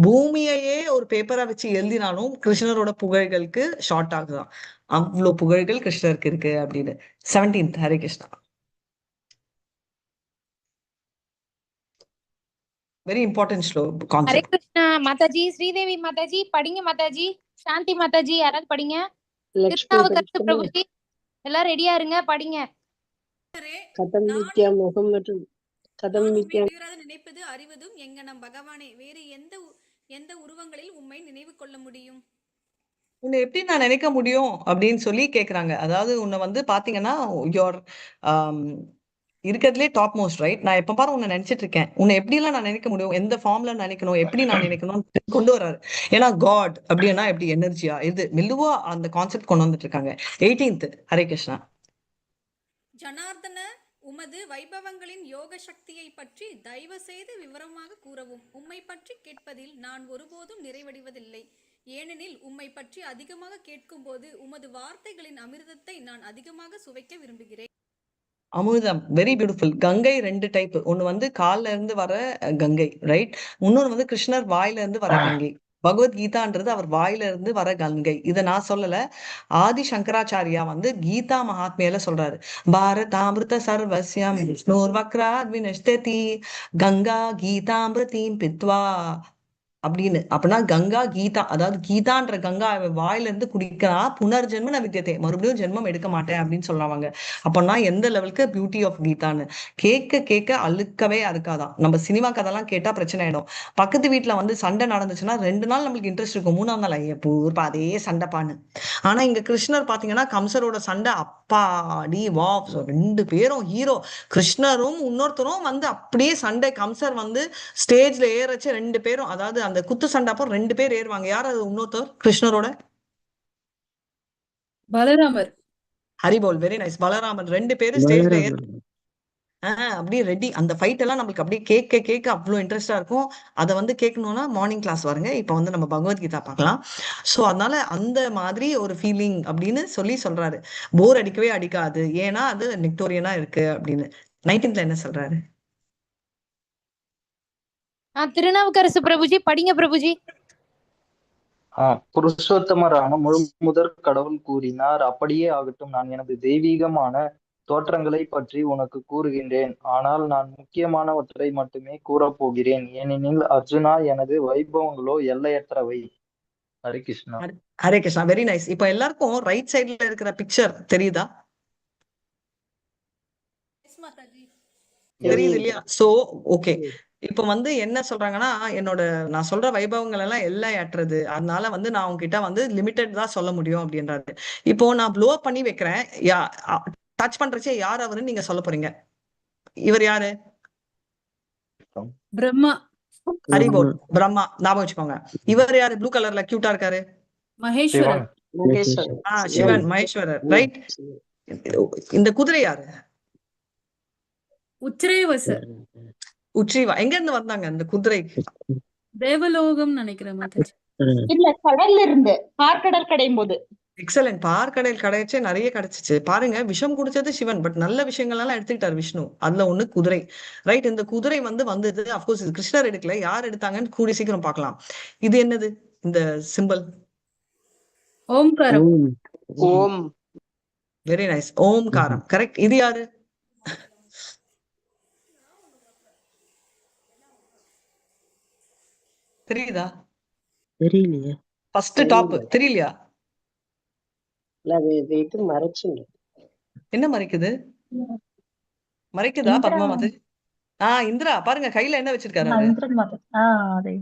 பூமியையே ஒரு பேப்பரா வச்சு எழுதினாலும் கிருஷ்ணரோட புகழ்களுக்கு ஷார்ட் ஆகுதான். அவ்வளோ புகழ்கள் கிருஷ்ணருக்கு இருக்கு அப்படின்னு. 17th. Hare Krishna. Very important slow Hare concept. Krishna Mataji. Sridevi Mataji படிங்க மாதாஜி. சாந்தி மாதாஜி யாராவது படிங்க. லக்ஷ்மி திருநாவுக்கரசு படிக்கணுமா? பிரபுஜி எல்லாம் ரெடியா இருங்க படிங்க. கதம் நித்யம் முகம் மற்றும் கதம் நான் உம்மை நித்யம் இடையூறாது நினைப்பது அறிவதும் எங்கனம் பகவானே, வேறு எந்த எந்த உருவங்களில் உம்மை நினைவு கொள்ள முடியும்? உன்னை எப்படி நான் நினைக்க முடியும் அப்படின்னு சொல்லி கேக்குறாங்க. அதாவது உன்னை வந்து பாத்தீங்கன்னா your இருக்கிறதுலே டாப் மோஸ்ட், ரைட்? நான் எப்ப பாரு உன்னை நினைச்சிட்டு இருக்கேன். உன்னை எப்படி எல்லாம் நான் நினைக்க முடியும், எந்த ஃபார்ம்ல நினைக்கணும், எப்படி நான் நினைக்கணும்னு கொண்டு வர்றாரு. ஏன்னா காட் அப்படின்னா எப்படி எனர்ஜியா இது மெல்லுவா அந்த கான்செப்ட் கொண்டு வந்துட்டு இருக்காங்க. 18th. Hare Krishna. Janardhana, உமது வைபவங்களின் யோக சக்தியை பற்றி தயவு செய்து விவரமாக கூறவும். உம்மை பற்றி கேட்பதில் நான் ஒருபோதும் நிறைவடைவதில்லை. ஏனெனில் உம்மை பற்றி அதிகமாக கேட்கும்போது உமது வார்த்தைகளின் அமிர்தத்தை நான் அதிகமாக சுவைக்க விரும்புகிறேன். அமிர்தம், வெரி பியூட்டிஃபுல். கங்கை ரெண்டு டைப். ஒன்னு வந்து கால்ல இருந்து வர கங்கை, ரைட்? இன்னொன்னு வந்து கிருஷ்ணர் வாயில இருந்து வர கங்கை. பகவத்கீதான்றது அவர் வாயில இருந்து வர கங்கை. இதை நான் சொல்லல, ஆதி சங்கராச்சாரியா வந்து கீதா மகாத்மியில சொல்றாரு. பாரதாமிருத சர்வஸ்யம் விஷ்ணோர் வக்ராத் வினஷ்டதி கங்கா கீதாமிருதீம் பித்வா அப்படின்னு. அப்படின்னா கங்கா கீதா, அதாவது கீதான்ற கங்கா அவன் வாயில இருந்து குடிக்கிறா, புனர்ஜென்ம நான் வித்தியத்தை, மறுபடியும் ஜென்மம் எடுக்க மாட்டேன் அப்படின்னு சொல்றாங்க. அப்பனா எந்த லெவலுக்கு பியூட்டி ஆஃப் கீதான்னு கேட்க கேட்க அழுக்கவே அறுக்காதான். நம்ம சினிமா கதெல்லாம் கேட்டா பிரச்சனை ஆயிடும். பக்கத்து வீட்டுல வந்து சண்டை நடந்துச்சுன்னா 2 நாள் நம்மளுக்கு இன்ட்ரெஸ்ட் இருக்கும், 3ஆம் நாள் ஐயா பூர்ப்பா அதே சண்டைப்பான்னு. ஆனா இங்க கிருஷ்ணர் பாத்தீங்கன்னா கம்சரோட சண்டை அப்பாடி வா, 2 பேரும் ஹீரோ, கிருஷ்ணரும் இன்னொருத்தரும் வந்து அப்படியே சண்டை. கம்சர் வந்து ஸ்டேஜ்ல ஏறச்சு 2 பேரும், அதாவது அந்த குத்து சண்டை அப்போ 2 பேர் ஏறுவாங்க. யார் அது இன்னொருத்தர் கிருஷ்ணரோட? பலராமர். Haribol, very nice. பலராமன் 2 பேரும் ஸ்டேஜ்ல ஏற பலராமர். அப்படியே ரெடி. அந்த ஃபைட் எல்லாம் நம்மளுக்கு அப்படியே கேட்க கேட்க அவ்வளோ இன்ட்ரெஸ்டா இருக்கும். அதை வந்து கேட்கணும்னா மார்னிங் கிளாஸ் வருங்க. இப்போ வந்து நம்ம பகவத்கீதா பார்க்கலாம். ஸோ அதனால அந்த மாதிரி ஒரு ஃபீலிங் அப்படின்னு சொல்லி சொல்றாரு. போர் அடிக்கவே அடிக்காது, ஏன்னா அது நெக்டோரியனா இருக்கு அப்படின்னு. 19th என்ன சொல்றாரு? திருநாவுக்கரசு பிரபுஜி படிங்க பிரபுஜி. புருஷோத்தமரான முழுமுதற் கடவுள் கூறினார், அப்படியே ஆகட்டும். நான் எனது தெய்வீகமான தோற்றங்களை பற்றி உனக்கு கூறுகின்றேன். ஆனால் நான் முக்கியமானவற்றை மட்டுமே கூறப்போகிறேன். ஏனெனில் அர்ஜுனா, எனது வைபவங்களோ எல்லையற்றவை. ஹரே கிருஷ்ணா. Hare Krishna, very nice. இப்போ எல்லாருக்கும் ரைட் சைடுல இருக்கிற பிக்சர் தெரியுதா? தெரியுது இல்லையா? சோ ஓகே, இப்ப வந்து என்ன சொல்றாங்கன்னா, என்னோட நான் சொல்ற வைபவங்கள் எல்லாம் எல்லையற்றது, அதனால வந்து நான் உங்ககிட்ட வந்து லிமிடெட் தான் சொல்ல முடியும் அப்படின்றாரு. இப்போ நான் ப்ளோ பண்ணி வைக்கிறேன், டச் பண்றச்சே யார் அவருன்னு நீங்க சொல்ல போறீங்க. இவர் யாரு? பிரம்மா. ஹரிபோல், பிரம்மா, ஞாபகம் வச்சுக்கோங்க. இவர் யாரு? ப்ளூ கலர்ல கியூட்டா இருக்காரு. மகேஸ்வரர். சிவன், மகேஸ்வரர், ரைட். இந்த குதிரை யாரு? உச்சிரேவசர். உச்சிவா. எங்க இருந்து வந்தாங்க அந்த குதிரை? தேவலோகம் நினைக்கிறேன் மாதாஜி. இல்ல, கடல்ல இருந்து, பார்க்கடல் கடையும் போது. எக்ஸலன்ட். பார்க்கடல் கடைச்சே நிறைய கிடைச்சிச்சு பாருங்க. விஷம் குடிச்சது சிவன், பட் நல்ல விஷயங்கள் எல்லாம் எடுத்துக்கிட்டார் விஷ்ணு. அதுல ஒண்ணு குதிரை, ரைட்? இந்த குதிரை வந்து வந்தது. அப்கோர்ஸ் இது கிருஷ்ணர் எடுக்கல, யார் எடுத்தாங்கன்னு கூடி சீக்கிரம் பார்க்கலாம். இது என்னது இந்த சிம்பல்? ஓம்காரம். ஓம். வெரி நைஸ், ஓம்காரம், கரெக்ட். இது யாரு? தெரியுதா? தெரியலையே. ஃபர்ஸ்ட் டாப் தெரியலையா? இல்ல, அது இது மறைச்சுங்க. என்ன மறைக்குது? மறைக்குதா பத்மாவதி? இந்திரா பாருங்க, கையில என்ன வச்சிருக்காரு அவரு?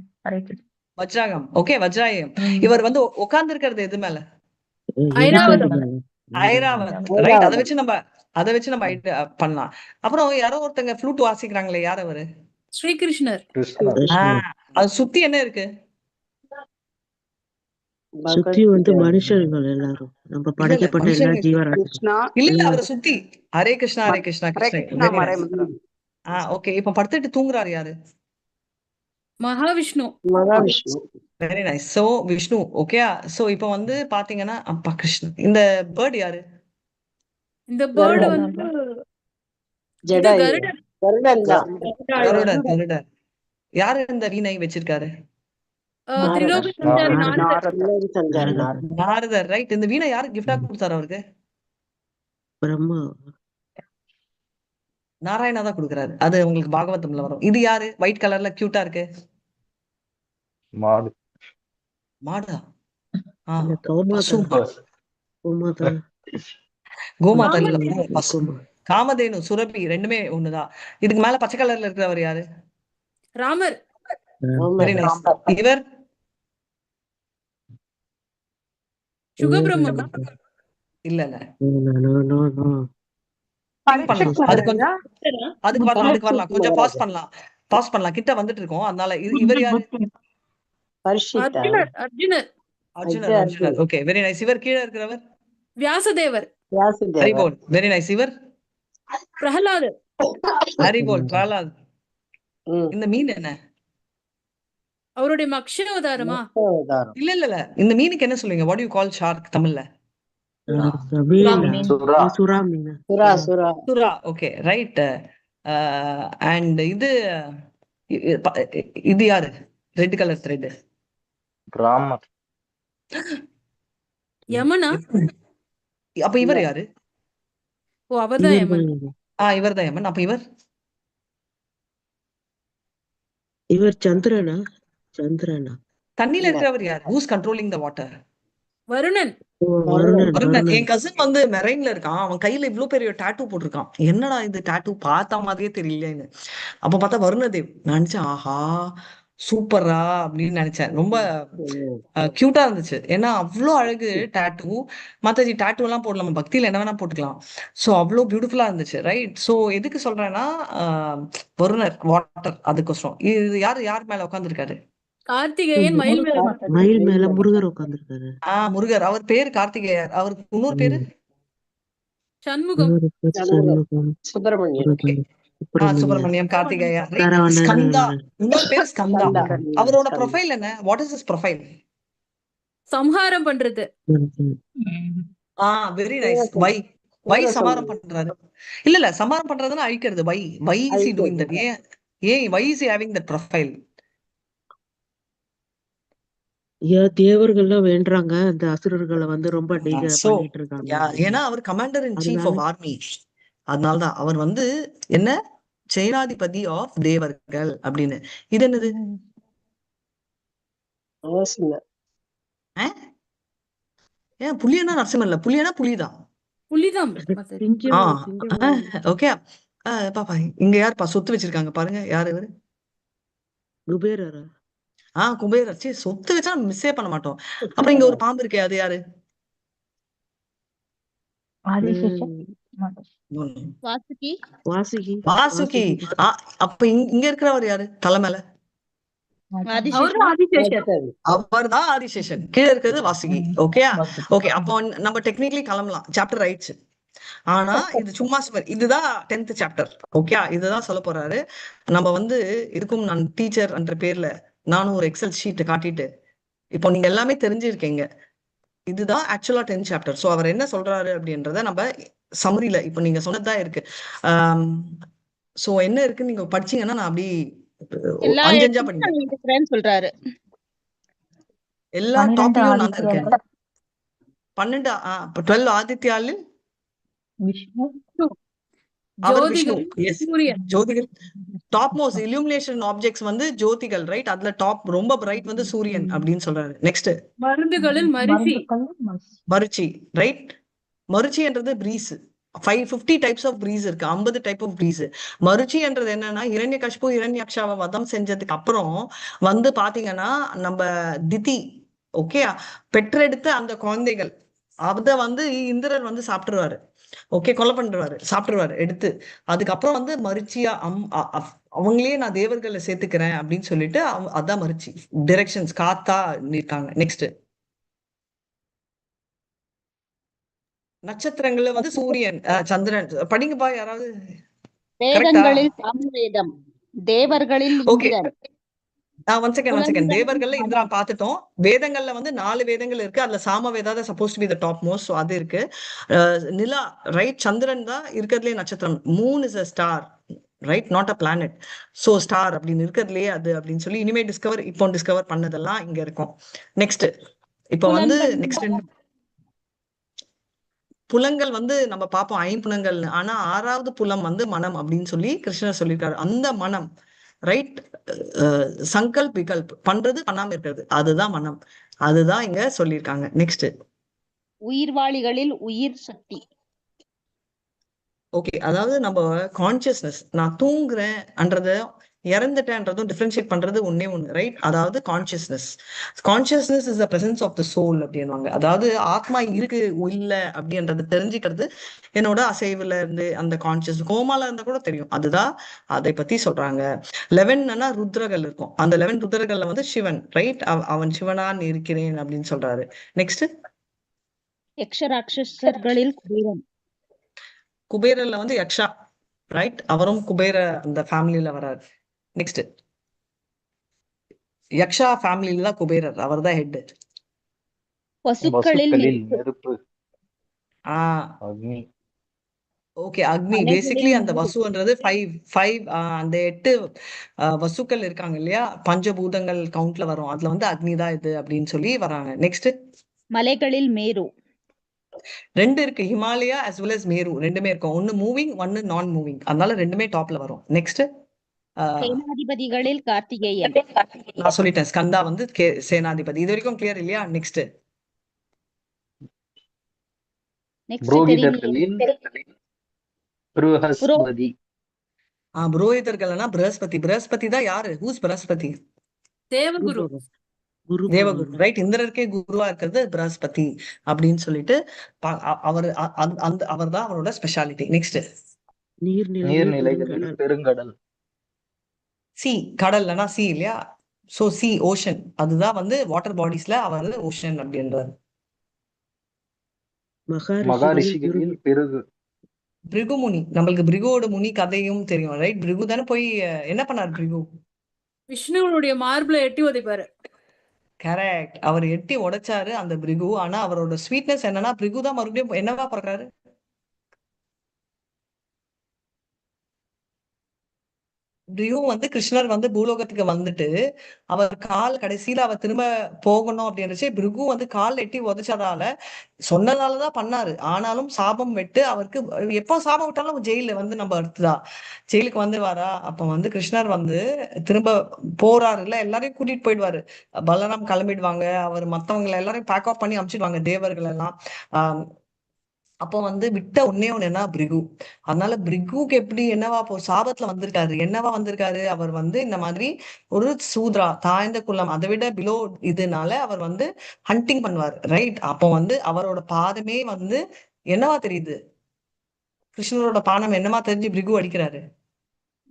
வஜ்ராகம். ஓகே, வஜ்ராயம். இவர் வந்து உட்கார்ந்து இருக்கிறது எது மேல? ஐராவதம். ஐராவத், ரைட். அதை வச்சு நம்ம பண்ணலாம். அப்புறம் யாரோ ஒருத்தங்க ஃப்ளூட் வாசிக்கிறாங்களே, யார் அவரு? ஸ்ரீகிருஷ்ணர். அது சுத்தி என்ன இருக்கு? சுத்தி வந்து மனுஷர்கள் எல்லாரும், நம்ம படைக்கப்பட்ட எல்லா ஜீவராசிகளும். இல்ல, அவரை சுத்தி ஹரே கிருஷ்ணா ஹரே கிருஷ்ணா கிருஷ்ணா. ஓகே, இப்ப படுத்துட்டு தூங்குறாரு யாரு? Mahavishnu. Mahavishnu. Very nice. So Vishnu, okay. So இப்ப வந்து பாத்தீங்கன்னா அப்பா கிருஷ்ணன். இந்த பேர்ட் யாரு? இந்த பேர்ட் வந்து கருடன். கருடன். கருடன். யாரு இந்த வீணை வச்சிருக்காரு? நாரதர், ரைட். இந்த வீணை யாரு கிஃப்டா கொடுத்தாரு அவருக்கு? பிரம்மா. நாராயணா தான் கொடுக்குறாரு. அது உங்களுக்கு பாகவதம்ல வரும். இது யாரு? ஒயிட் கலர்ல கியூட்டா இருக்கு. மாடு. மாடா? கோமாதா. கோமாதா இல்ல, காமதேனு, சுரபி ரெண்டுமே ஒண்ணுதான். இதுக்கு மேல பச்சை கலர்ல இருக்கிறவர் யாரு? ராமர். Very nice. இவர் சுகபிரம்மம். இல்ல இல்ல, நோ நோ நோ. திங்க் பண்ணலாம். அது கொஞ்சம் அதுக்கு வரலாம், அதுக்கு வரலாம். கொஞ்சம் பாஸ் மகாராஜா. பண்ணலாம், பாஸ் பண்ணலாம். கிட்ட வந்துட்டு இருக்கோம். அதனால இவர் யாரு? பரிஷித்தா. அர்ஜுனர். அர்ஜுனர். அர்ஜுனர், அர்ஜுனர். Okay, very nice. இவர் கீழே இருக்கிறவர்? வியாசதேவர். வியாசதேவர். Haribol, very nice. இவர் பிரகலாதர். ஹரிபோல், பிரகலாத். இந்த மீன் என்ன? அவருடைய மக்ஷ அவதாரமா? இல்ல இல்ல இல்ல, இந்த மீனுக்கு என்ன சொல்லுவீங்க? What you call shark தமிழ்ல? சுறா. சுறா மீன். சுறா, சுறா. சுறா. Okay, right. அண்ட் இது இது யாரு? Red colour thread. Ramar. யமனா? அப்ப இவர் யாரு? ஓ, அவர்தான் யமன். இவர் தான் யமன். அப்ப இவர் இவர் சந்திரனா? சந்திரனா? தண்ணியில இருக்கிறவர் யார்? Who's controlling the water? Varunan. Varunan. Varunan. N cousin வந்து மெரைன்ல இருக்கான். அவன் கையில இவ்ளோ பெரிய டாட்டூ போட்டிருக்கான். என்னடா இது டாட்டூ, பார்த்த மாதிரியே தெரியலன்னு. அப்ப பார்த்தா வருணதேவ். நினைச்சேன், ஆஹா சூப்பரா அப்படின்னு நினைச்சேன். ரொம்ப கியூட்டா இருந்துச்சு. ஏன்னா அவ்வளோ அழகு டாட்டூ. மாதாஜி டாட்டூ எல்லாம் போடலாம், பக்தியில என்ன வேணா போட்டுக்கலாம். ஸோ அவ்வளோ பியூட்டிஃபுல்லா இருந்துச்சு. ரைட். ஸோ எதுக்கு சொல்றேன்னா, வருணர் வாட்டர், அதுக்கோசரம். இது யாரு யார் மேல உட்காந்துருக்காரு? கார்த்திகேயன் மயில் மேல. மயில் மேல முருகர் உட்கார்ந்திருக்காரு. முருகர். அவர் பேரு கார்த்திகேயர். அவருக்கு இன்னொரு பேரு சண்முகம். சுப்பிரமணியன். சுப்பிரமணியம், கார்த்திகேயா, ஸ்கந்தா. இன்னொரு பேர் ஸ்கந்தா. அவரோட ப்ரொஃபைல் என்ன? What is his profile? சம்ஹாரம் பண்றது. Very nice. வை வை சமாரம் பண்றாரு? இல்ல இல்ல, சமாரம் பண்றதுன்னா அழிக்கிறது. Why why is he doing that? ஏன் ஏன் why is he having that profile? தேவர்கள்லாம் வேண்டுறாங்க, அந்த அசுரர்களை வந்து ரொம்ப பண்ணிட்டு இருக்காங்க. ஏன்னா அவர் commander in chief of army. அதனாலதான் அவர் வந்து என்ன சேனாதிபதி ஆஃப் தேவர்கள் அப்படின்னு. இது என்னது? ஏன் புலியனா நரசிம்மர் இல்ல, புலியனா புலிதான். புலிதான். ஓகே பாப்பா, இங்க யாருப்பா சொத்து வச்சிருக்காங்க பாருங்க. யாரு இவரு? குபேரரா? குபேரர். சே, சொத்து வச்சா மிஸ்ஸே பண்ண மாட்டோம். அப்புறம் இங்க ஒரு பாம்பு இருக்கே, அது யாரு? வாசுகி. வாசுகி. வாசுகி. அப்ப இங்க இருக்கிறவர் யாரு? தலைமையில அவர்தான் ஆதிசேஷன். கீழே இருக்கிறது வாசுகி. ஓகே ஓகே, அப்போ நம்ம டெக்னிக்கலி கிளம்பலாம். சாப்டர் ஆயிடுச்சு. ஆனா இது சும்மா இதுதான் 10th chapter. Okay, இதுதான் சொல்ல போறாரு. நம்ம வந்து இதுக்கும் நான் டீச்சர் என்ற பேர்ல நானும் ஒரு எக்ஸல் ஷீட்டை காட்டிட்டு, இப்போ நீங்க எல்லாமே தெரிஞ்சிருக்கீங்க. இதுதான் ஆக்சுவலா 10th chapter. So அவர் என்ன சொல்றாரு அப்படின்றத நம்ம சம்மரியில இப்போ நீங்க சொன்னதுதான் இருக்கு. சோ என்ன இருக்குன்னு நீங்க படிச்சீங்கன்னா நான் அப்படி அஞ்சஞ்சா படிக்கிறேன் சொல்றாரு. எல்லா டாபிக்கும் நான் இருக்கேன். 12 12 ஆதித்யாலில் விஷ்ணு, அவர் விஷ்ணு. எஸ், ஜோதிகள் டாப் மோஸ்ட் இலுமினேஷன் ஆப்ஜெக்ட்ஸ் வந்து ஜோதிகள், ரைட்? அதுல டாப் ரொம்ப பிரைட் வந்து சூரியன் அப்படின்னு சொல்றாரு. நெக்ஸ்ட் மருந்துகளில் மருச்சி. மருச்சி, ரைட்? மருச்சின்றது பிரீஸ். 550 டைப்ஸ் ஆஃப் பிரீஸ் இருக்கு, 50 டைப் ஆஃப் பிரீஸ். மருச்சின்றது என்னன்னா, இரண்யகஷ்பு இரண்யாக்ஷாவை வதம் செஞ்சதுக்கு அப்புறம் வந்து பாத்தீங்கன்னா நம்ம திதி, ஓகே, பெற்றெடுத்த அந்த குழந்தைகள் அத வந்து இந்திரன் வந்து சாப்பிட்டுருவாரு. ஓகே, கொலை பண்றாரு, சாப்பிட்டுருவாரு எடுத்து. அதுக்கப்புறம் வந்து மருச்சியா அவங்களே நான் தேவர்களை சேர்த்துக்கிறேன் அப்படின்னு சொல்லிட்டு அதான் மருச்சி. டிரெக்ஷன்ஸ் காத்தா இருக்காங்க. நெக்ஸ்ட் நட்சத்திரங்கள்ல வந்து சூரியன், சந்திரன். படிங்கப்பா யாராவது. வேதங்களில் சாமவேதம், தேவர்களில் ஓகே. One second. தேவர்கள்ல இந்திரா பாத்துட்டோம். வேதங்கள்ல வந்து 4 வேதங்கள் இருக்கு. அதுல சாம வேதா தான் suppose to be the top most. So அது இருக்கு. நிலா, ரைட்? சந்திரன் தான் இருக்கிறதுலே நட்சத்திரம். Moon is a star, right? Not a planet. So star அப்படின்னு இருக்கிறதுலயே அது அப்படின்னு சொல்லி இனிமே டிஸ்கவர், இப்போ டிஸ்கவர் பண்ணதெல்லாம் இங்க இருக்கும். நெக்ஸ்ட் இப்போ வந்து நெக்ஸ்ட் புலங்கள் வந்து நம்ம பார்ப்போம், ஐம்புலங்கள். ஆனா 6வது புலம் வந்து மனம் அப்படின்னு சொல்லி கிருஷ்ணர் சொல்லியிருக்காரு. அந்த மனம், ரைட்? சங்கல்ப் விகல்ப் பண்றது பண்ணாம இருக்கிறது, அதுதான் மனம். அதுதான் இங்க சொல்லியிருக்காங்க. நெக்ஸ்ட் உயிர்வாளிகளில் உயிர் சக்தி. ஓகே, அதாவது நம்ம கான்சியஸ்னஸ், நான் தூங்குறேன்ன்றத இறந்துட்டேன்றதும் டிஃபரன்ஷியேட் பண்றது ஒன்னே ஒண்ணு, ரைட்? அதாவது consciousness. Consciousness is the presence of the soul அப்படின்வாங்க. அதாவது ஆத்மா இருக்கு இல்ல அப்படின்றத தெரிஞ்சுக்கிறது என்னோட அசைவுல இருந்து, அந்த கான்சியஸ் கோமால இருந்தா கூட தெரியும். அதுதான் அதை பத்தி சொல்றாங்க. 11ன்னா ருத்ரர்கள் இருக்கும். அந்த 11 ருத்ரர்கள்ல வந்து சிவன், ரைட்? அவன் சிவனான் இருக்கிறேன் அப்படின்னு சொல்றாரு. நெக்ஸ்ட், யக்ஷராட்சசர்களில் குபேரன். குபேரர்ல வந்து யக்ஷா, ரைட்? அவரும் குபேர அந்த ஃபேமிலியில வராரு. நெக்ஸ்ட், யக்ஷா ஃபேமிலியில தான் குபேரர், அவர் தான் ஹெட். வசுக்களில் வசுக்களில் நெருப்பு. நெருப்பு. அக்னி. ஓகே, அக்னி. மலைகளில் பேசிக்கலி அந்த மேரு. வசுன்றது 5 5 அந்த 8 வசுக்கள் இருக்காங்க இல்லையா, பஞ்சபூதங்கள் கவுண்ட்ல வரும். அதுல வந்து அக்னி தான் இது அப்படின்னு சொல்லி வராங்க. நெக்ஸ்ட், மலைகளில் மேரு. ரெண்டு இருக்கு, Himalaya as well as Meru, ரெண்டுமே இருக்கும். ஒன்னு மூவிங், ஒன்னு நான் மூவிங், அதனால ரெண்டுமே டாப்ல வரும். நெக்ஸ்ட், சேனாதிபதிகளில் கார்த்திகேயன். நான் சொல்லிட்டேன், ஸ்கந்தா வந்து சேனாதிபதி. இது வரைக்கும் கிளியர் இல்லையா? நெக்ஸ்ட், நெக்ஸ்ட் தெரியலையே. புரோகிதர்களில் ப்ருஹஸ்பதி. புரோகிதர்கள்னா பிரகஸ்பதி. பிரகஸ்பதி தான் யாரு? ஹூஸ் பிரகஸ்பதி? தேவகுரு. குரு தேவகுரு, பகவான். ரைட்? இந்திரருக்கே குருவா இருக்கிறது பிரகஸ்பதி அப்படின்னு சொல்லிட்டு அவர் அந்த அவர் தான் அவரோட ஸ்பெஷாலிட்டி. நெக்ஸ்ட், நீர்நிலைகளில் நீர்நிலைகளில் பெருங்கடல். பெருங்கடல். சி, கடல்லனா சி இல்லையா? சோ சி ஓஷன், அதுதான் வந்து வாட்டர் பாடிஸ்ல அவர் ஓஷன் அப்படின்றாரு. மகாரிஷிகளில் மகாரிஷிகளில் பிருகு. பிருகு முனி, நம்மளுக்கு பிருகுவோட முனி கதையும் தெரியும், ரைட்? பிருகு தானே போய் என்ன பண்ணார் பிருகு? விஷ்ணுவனுடைய மார்பிள எட்டி உதைப்பாரு. கரெக்ட், அவர் எட்டி உடைச்சாரு அந்த பிருகு. ஆனா அவரோட ஸ்வீட்னஸ் என்னன்னா, பிருகு தான் மறுபடியும் என்னவா பிறக்காரு? பிருகு வந்து கிருஷ்ணர் வந்து பூலோகத்துக்கு வந்துட்டு அவர் கால் கடைசியில அவர் திரும்ப போகணும் அப்படின்றச்சு பிருகு வந்து கால் எட்டி உதைச்சதால சொன்னதாலதான் பண்ணாரு. ஆனாலும் சாபம் விட்டு அவருக்கு எப்போ சாபம் விட்டாலும் ஜெயில வந்து நம்ம அடுத்துதா ஜெயிலுக்கு வந்துருவாரா? அப்ப வந்து கிருஷ்ணர் வந்து திரும்ப போறாரு இல்ல, எல்லாரையும் கூட்டிட்டு போயிடுவாரு. பலராம் கிளம்பிடுவாங்க, அவர் மத்தவங்களை எல்லாரையும் பேக் ஆஃப் பண்ணி அனுப்பிச்சிடுவாங்க தேவர்கள் எல்லாம். அப்போ வந்து விட்ட ஒன்னே ஒண்ணு என்ன, பிரிகு. அதனால பிரிகுக்கு எப்படி என்னவா போ சாபத்துல வந்திருக்காரு, என்னவா வந்திருக்காரு? அவர் வந்து இந்த மாதிரி ஒரு சூத்ரா தாழ்ந்த குலம், அதை விட பிலோ இதுனால அவர் வந்து ஹண்டிங் பண்ணுவார், ரைட்? அப்போ வந்து அவரோட பாதமே வந்து என்னவா தெரியுது? கிருஷ்ணரோட பானம் என்னமா தெரிஞ்சு பிரிகு அடிக்கிறாரு?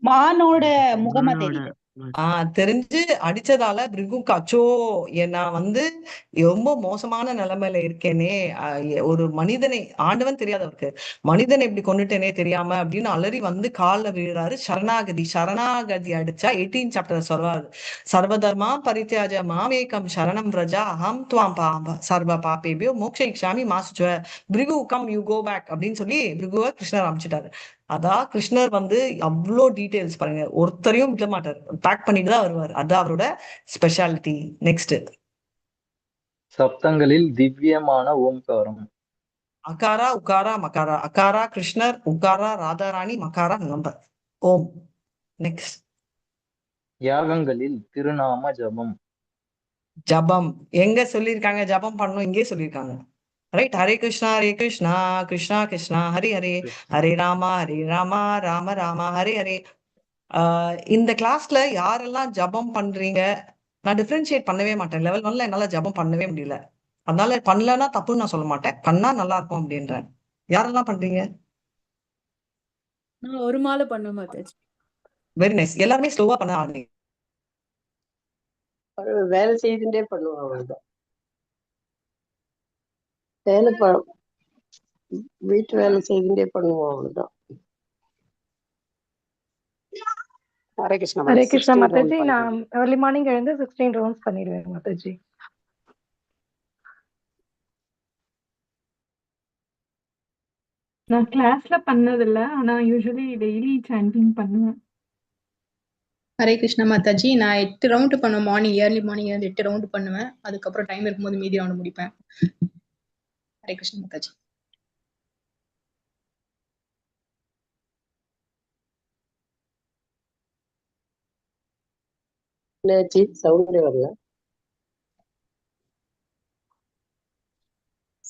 மானோட முகமா மானோட தெரியுது. தெரிஞ்சு அடிச்சதால பிரிகுக்கு அச்சோ நான் வந்து ரொம்ப மோசமான நிலைமையில இருக்கேனே, ஒரு மனிதனை, ஆண்டவன் தெரியாது அவருக்கு, மனிதனை இப்படி கொண்டுட்டேனே தெரியாம அப்படின்னு அலறி வந்து கால்ல விழுறாரு. சரணாகதி, சரணாகதி அடிச்சா 18 சாப்டர் சொல்றாரு. சர்வதர்மா பரித்யாஜ மாமேகம் சரணம் பிரஜா அஹம் துவாம் சர்வ பாபேபியோ மோக்ஷயிக்ஷாமி மாசுச்சுவ Bhrigu come you go back அப்படின்னு சொல்லி பிரிகுவை கிருஷ்ணர் அனுப்பிச்சிட்டாரு. அதான் கிருஷ்ணர் வந்து அவ்வளோ டீடைல்ஸ் பாருங்க, ஒருத்தரையும் விட மாட்டார், பேக் பண்ணிட்டு தான் வருவார். அதான் அவரோட ஸ்பெஷாலிட்டி. நெக்ஸ்ட், சப்தங்களில் திவ்யமான ஓம்காரம். அகாரா உகாரா மகாரா. அகாரா கிருஷ்ணர், உகாரா ராதாராணி, மகாரா நம்பர் ஓம். நெக்ஸ்ட், யாகங்களில் திருநாம ஜபம். ஜபம் எங்க சொல்லியிருக்காங்க? ஜபம் பண்ணணும் இங்கே சொல்லியிருக்காங்க, ரைட்? ஹரே கிருஷ்ணா ஹரே கிருஷ்ணா கிருஷ்ணா கிருஷ்ணா ஹரி ஹரே, ஹரே ராமா ஹரே ராமா ராம ராமா ஹரே ஹரே. இந்த கிளாஸ்ல யாரெல்லாம் ஜபம் பண்றீங்க? நான் டிஃபரன்ஷியேட் பண்ணவே மாட்டேன். லெவல் 1ல என்னால ஜபம் பண்ணவே முடியல, அதனால பண்ணலன்னா தப்புன்னு நான் சொல்ல மாட்டேன், பண்ணா நல்லா இருக்கும் அப்படின்றேன். யாரெல்லாம் பண்றீங்க? நான் ஒரு மாலை பண்ணுவேன் மாதாஜி. Very nice. எல்லாருமே ஸ்லோவா பண்ண ஆரம்பிங்க. வேலை செய்துட்டே பண்ணுவோம், அவ்வளவுதான். வேலை வீட்டு வேலை செய்துட்டே பண்ணுவோம், அவ்வளவுதான். ஹரே கிருஷ்ணா ஹரே மாதாஜி, கிருஷ்ணா 16 ரவுண்ட் மாதாஜி. நான் பண்ணுவேன். ஏர்லி மார்னிங் எழுந்து 16 ரவுண்ட்ஸ் பண்ணிடுவேன் மாதாஜி. நான் கிளாஸ்ல பண்ணதில்ல, ஆனா யூஸ்வலி டெய்லி சாண்டிங் பண்ணுவேன். ஹரே கிருஷ்ணா மாதாஜி, நான் 8 ரவுண்டு பண்ணுவேன். மார்னிங் ஏர்லி மார்னிங் எழுந்து 8 ரவுண்டு பண்ணுவேன். அதுக்கப்புறம் டைம் இருக்கும்போது மீதி ரவுண்டு முடிப்பேன். ஹரே கிருஷ்ணா மாதாஜி. என்னாச்சு, சவுண்டே வரல?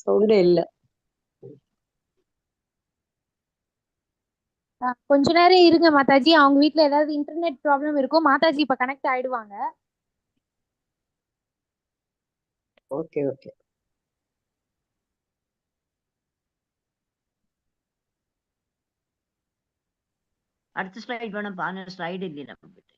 சவுண்டே இல்ல. கொஞ்ச நேரம் இருங்க மாதாஜி. அவங்க வீட்ல ஏதாவது இன்டர்நெட் ப்ராப்ளம் இருக்கும். மாதாஜி இப்ப கனெக்ட் ஆயிடுவாங்க. Okay okay. அடுத்த ஸ்லைட் வேணாம், ஸ்லைடு இல்லையே நம்ம கிட்ட.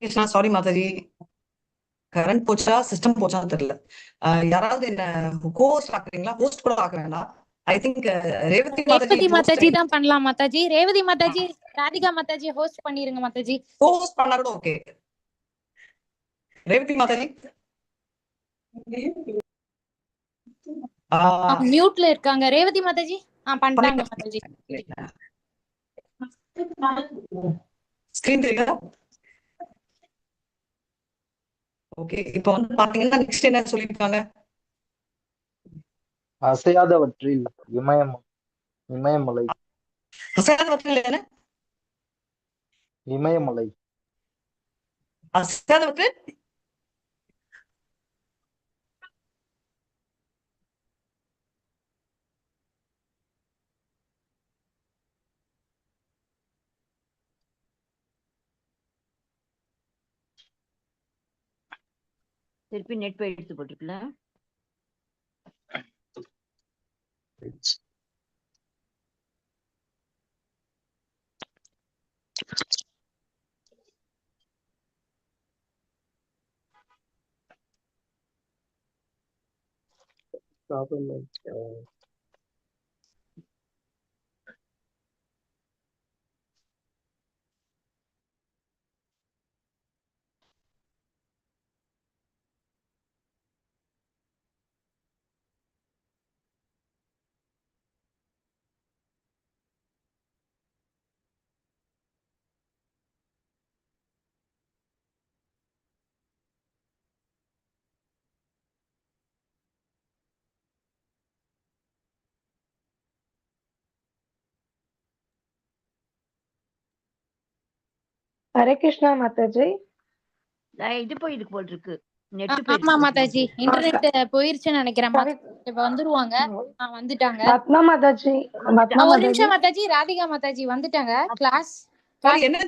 கிருஷ்ணா, சாரி மாதாஜி, கரண்ட் போச்சா சிஸ்டம் போச்சான்னு தெரியல. யாராவது என்ன கோஸ்ட் ஆக்குறீங்களா? ஹோஸ்ட் கூட ஆக்க வேண்டாம். I think Revathi Mataji. Revathi Mataji தான் பண்ணலாம் மாதாஜி. ரேவதி மாதாஜி, ராதிகா மாதாஜி ஹோஸ்ட் பண்ணிருங்க மாதாஜி. ஹோஸ்ட் பண்ணா கூட ஓகே. ரேவதி மாதாஜி மியூட்ல இருக்காங்க. ரேவதி மாதாஜி பண்ணிட்டாங்க மாதாஜி. ஸ்கிரீன் தெரியுதா? ஓகே, இப்போ வந்து பாத்தீங்கன்னா நெக்ஸ்ட் என்ன சொல்லிருக்காங்க? அசையாதவற்றில் இமயமலை. அசையாதவற்றில் என்ன? இமயமலை. அசையாதவற்றில் திருப்பி நெட் போயிடுத்து போட்டிருக்குல்ல. ப்ராப்ளம் ஆயிடுச்சு. ஹரே கிருஷ்ணா மாதாஜி. இது போயிருக்கு போல் இருக்கு. நெட் ஆமா மாதாஜி, இன்டர்நெட் போயிருச்சுன்னு நினைக்கிறேன். இப்ப வந்துருவாங்க. வந்துட்டாங்க. பத்மா மாதாஜி. பத்மா ஒரு நிமிஷம் மாதாஜி, ராதிகா மாதாஜி வந்துட்டாங்க. கிளாஸ் என்ன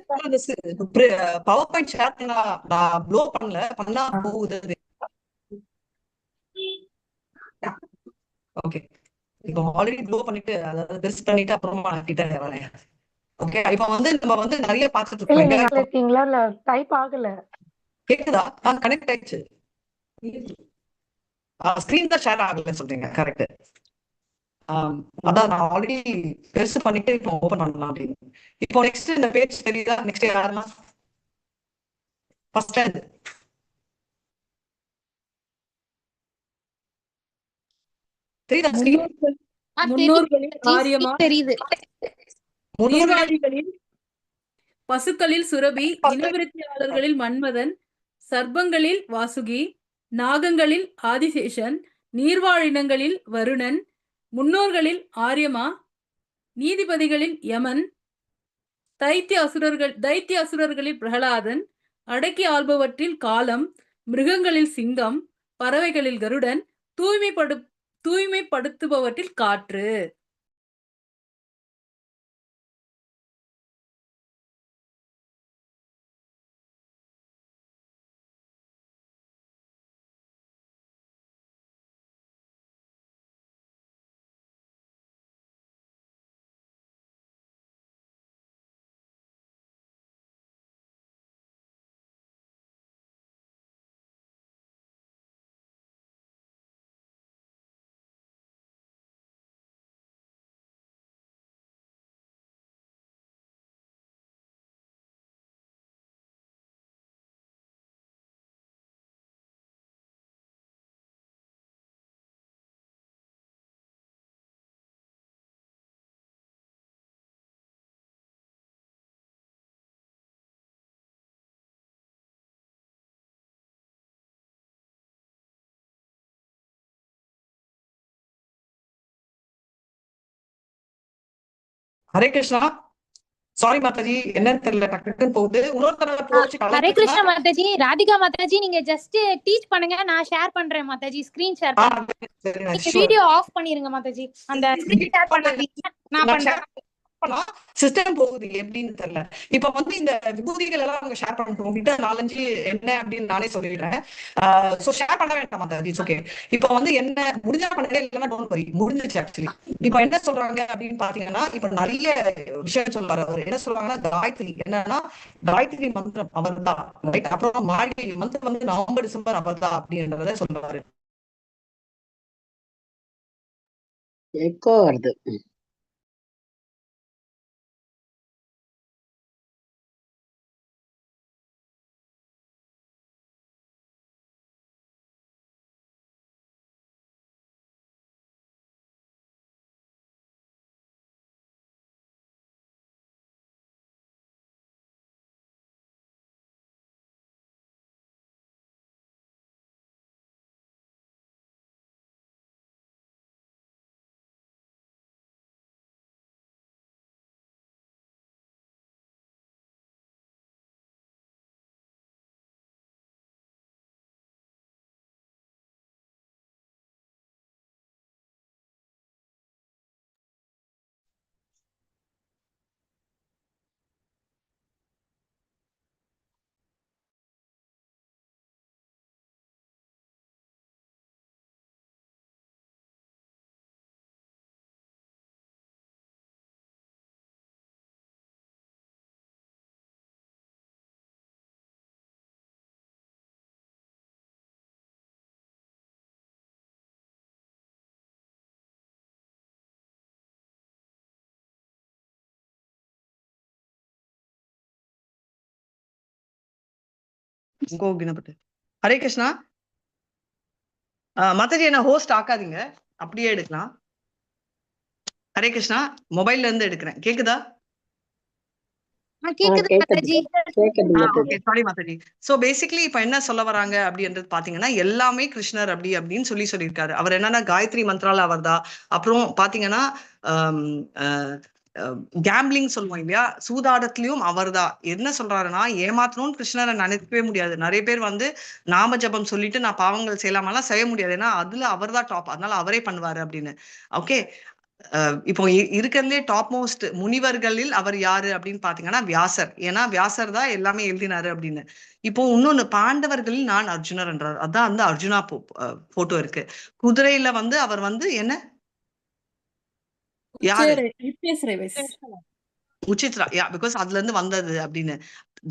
பவர் பாயிண்ட் ஷேர் பண்ணா நான் ப்ளோ பண்ணல, பண்ணா போகுது. ஓகே, இப்போ ஆல்ரெடி ப்ளோ பண்ணிட்டு, அதாவது பெருசு பண்ணிட்டு அப்புறமா நான் கிட்ட வரேன். ஓகே, இப்போ வந்து நம்ம வந்து நிறைய பார்த்துட்டு இருக்கோம். இருக்கீங்களா? இல்ல டைப் ஆகல. கேக்குதா? கனெக்ட் ஆயிடுச்சு. ஸ்கிரீன் தான் ஷேர் ஆகல சொல்றீங்க. கரெக்ட். அதான் நான் ஆல்ரெடி பெருசு பண்ணிட்டு இப்போ ஓபன் பண்ணலாம் அப்படின்னு. இப்போ நெக்ஸ்ட் இந்த பேஜ் தெரியுதா? நெக்ஸ்ட் யாரெல்லாம் ஃபர்ஸ்ட் தெரியுதா? முன்னோர்களில் ஆரியமா தெரியுது. நீர்வாழிகளில் பசுக்களில் சுரபி, இனவிருத்தியாளர்களில் மன்மதன், சர்ப்பங்களில் வாசுகி, நாகங்களில் ஆதிசேஷன், நீர்வாழினங்களில் வருணன், முன்னோர்களில் ஆரியமா, நீதிபதிகளில் யமன், தைத்திய அசுரர்களில் பிரகலாதன், அடக்கி ஆள்பவற்றில் காலம், மிருகங்களில் சிங்கம், பறவைகளில் கருடன், தூய்மைப்படுத்துபவற்றில் காற்று. Hare Krishna. Sorry Mataji, என்னன்னு தெரியல, டக்கு டக்குன்னு போகுது. இன்னொரு தடவை போச்சு. ஹரே கிருஷ்ணா மாதாஜி. ராதிகா மாதாஜி, நீங்க ஜஸ்ட் டீச் பண்ணுங்க, நான் ஷேர் பண்றேன் மாதாஜி. ஸ்கிரீன் ஷேர் பண்றேன். நீங்க வீடியோ ஆஃப் பண்ணிருங்க மாதாஜி. அந்த ஸ்கிரீன் ஷேர் பண்ணாதீங்க, நான் பண்றேன். சிஸ்டம் போகுது எப்படின்னு தெரியல. இப்ப வந்து இந்த விபூதிகள் எல்லாம் அவங்க ஷேர் பண்ணட்டும். உங்ககிட்ட 4-5 என்ன அப்படின்னு நானே சொல்லிடுறேன். சோ ஷேர் பண்ண வேண்டாம் மாதாஜி, it's okay. இப்ப வந்து என்ன முடிஞ்சா பண்ணுங்க, இல்லைன்னா don't worry, முடிஞ்சிச்சு ஆக்சுவலி. இப்ப என்ன சொல்றாங்க அப்படின்னு பாத்தீங்கன்னா, இப்ப நிறைய விஷயம் சொல்றாரு அவர். என்ன சொல்றாங்கன்னா, காயத்ரி என்னன்னா காயத்ரி மந்திரம் அவர் தான், ரைட்? அப்புறம் மார்கழி மந்திரம் வந்து நவம்பர் டிசம்பர் அவர் தான் அப்படின்றத சொல்றாரு. எக்கோ வருது. ஹரே கிருஷ்ணா மாதாஜி, என்ன ஹோஸ்ட் ஆக்காதீங்க, அப்படியே எடுக்கலாம். ஹரே கிருஷ்ணா, மொபைல்ல இருந்து எடுக்கிறேன், கேக்குதா? Sorry Mataji. So basically இப்ப என்ன சொல்ல வராங்க அப்படின்றது பாத்தீங்கன்னா, எல்லாமே கிருஷ்ணர் அப்படி அப்படின்னு சொல்லி சொல்லியிருக்காரு அவர். என்னன்னா காயத்ரி மந்த்ரால அவர் தான். அப்புறம் பாத்தீங்கன்னா கேம்பிளிங் சொல்லுவோம் இல்லையா, சூதாடத்திலயும் அவர் தான். என்ன சொல்றாருன்னா, ஏமாத்தணும்னு கிருஷ்ணரை நினைக்கவே முடியாது. நிறைய பேர் வந்து நாம ஜபம் சொல்லிட்டு நான் பாவங்கள் செய்யலாமெல்லாம் செய்ய முடியாது, ஏன்னா அதுல அவர் தான் டாப், அதனால அவரே பண்ணுவாரு அப்படின்னு. ஓகே, இப்போ இருக்கிறதுலே டாப் மோஸ்ட் முனிவர்களில் அவர் யாரு அப்படின்னு பாத்தீங்கன்னா வியாசர். ஏன்னா வியாசர் தான் எல்லாமே எழுதினாரு அப்படின்னு. இப்போ இன்னொன்னு, பாண்டவர்களில் நான் அர்ஜுனர் என்றார். அதான் அந்த அர்ஜுனா போட்டோ இருக்கு. குதிரையில வந்து அவர் வந்து என்ன யாரு, உச்சித்ரா, யா, because அதுல இருந்து வந்தது அப்படின்னு.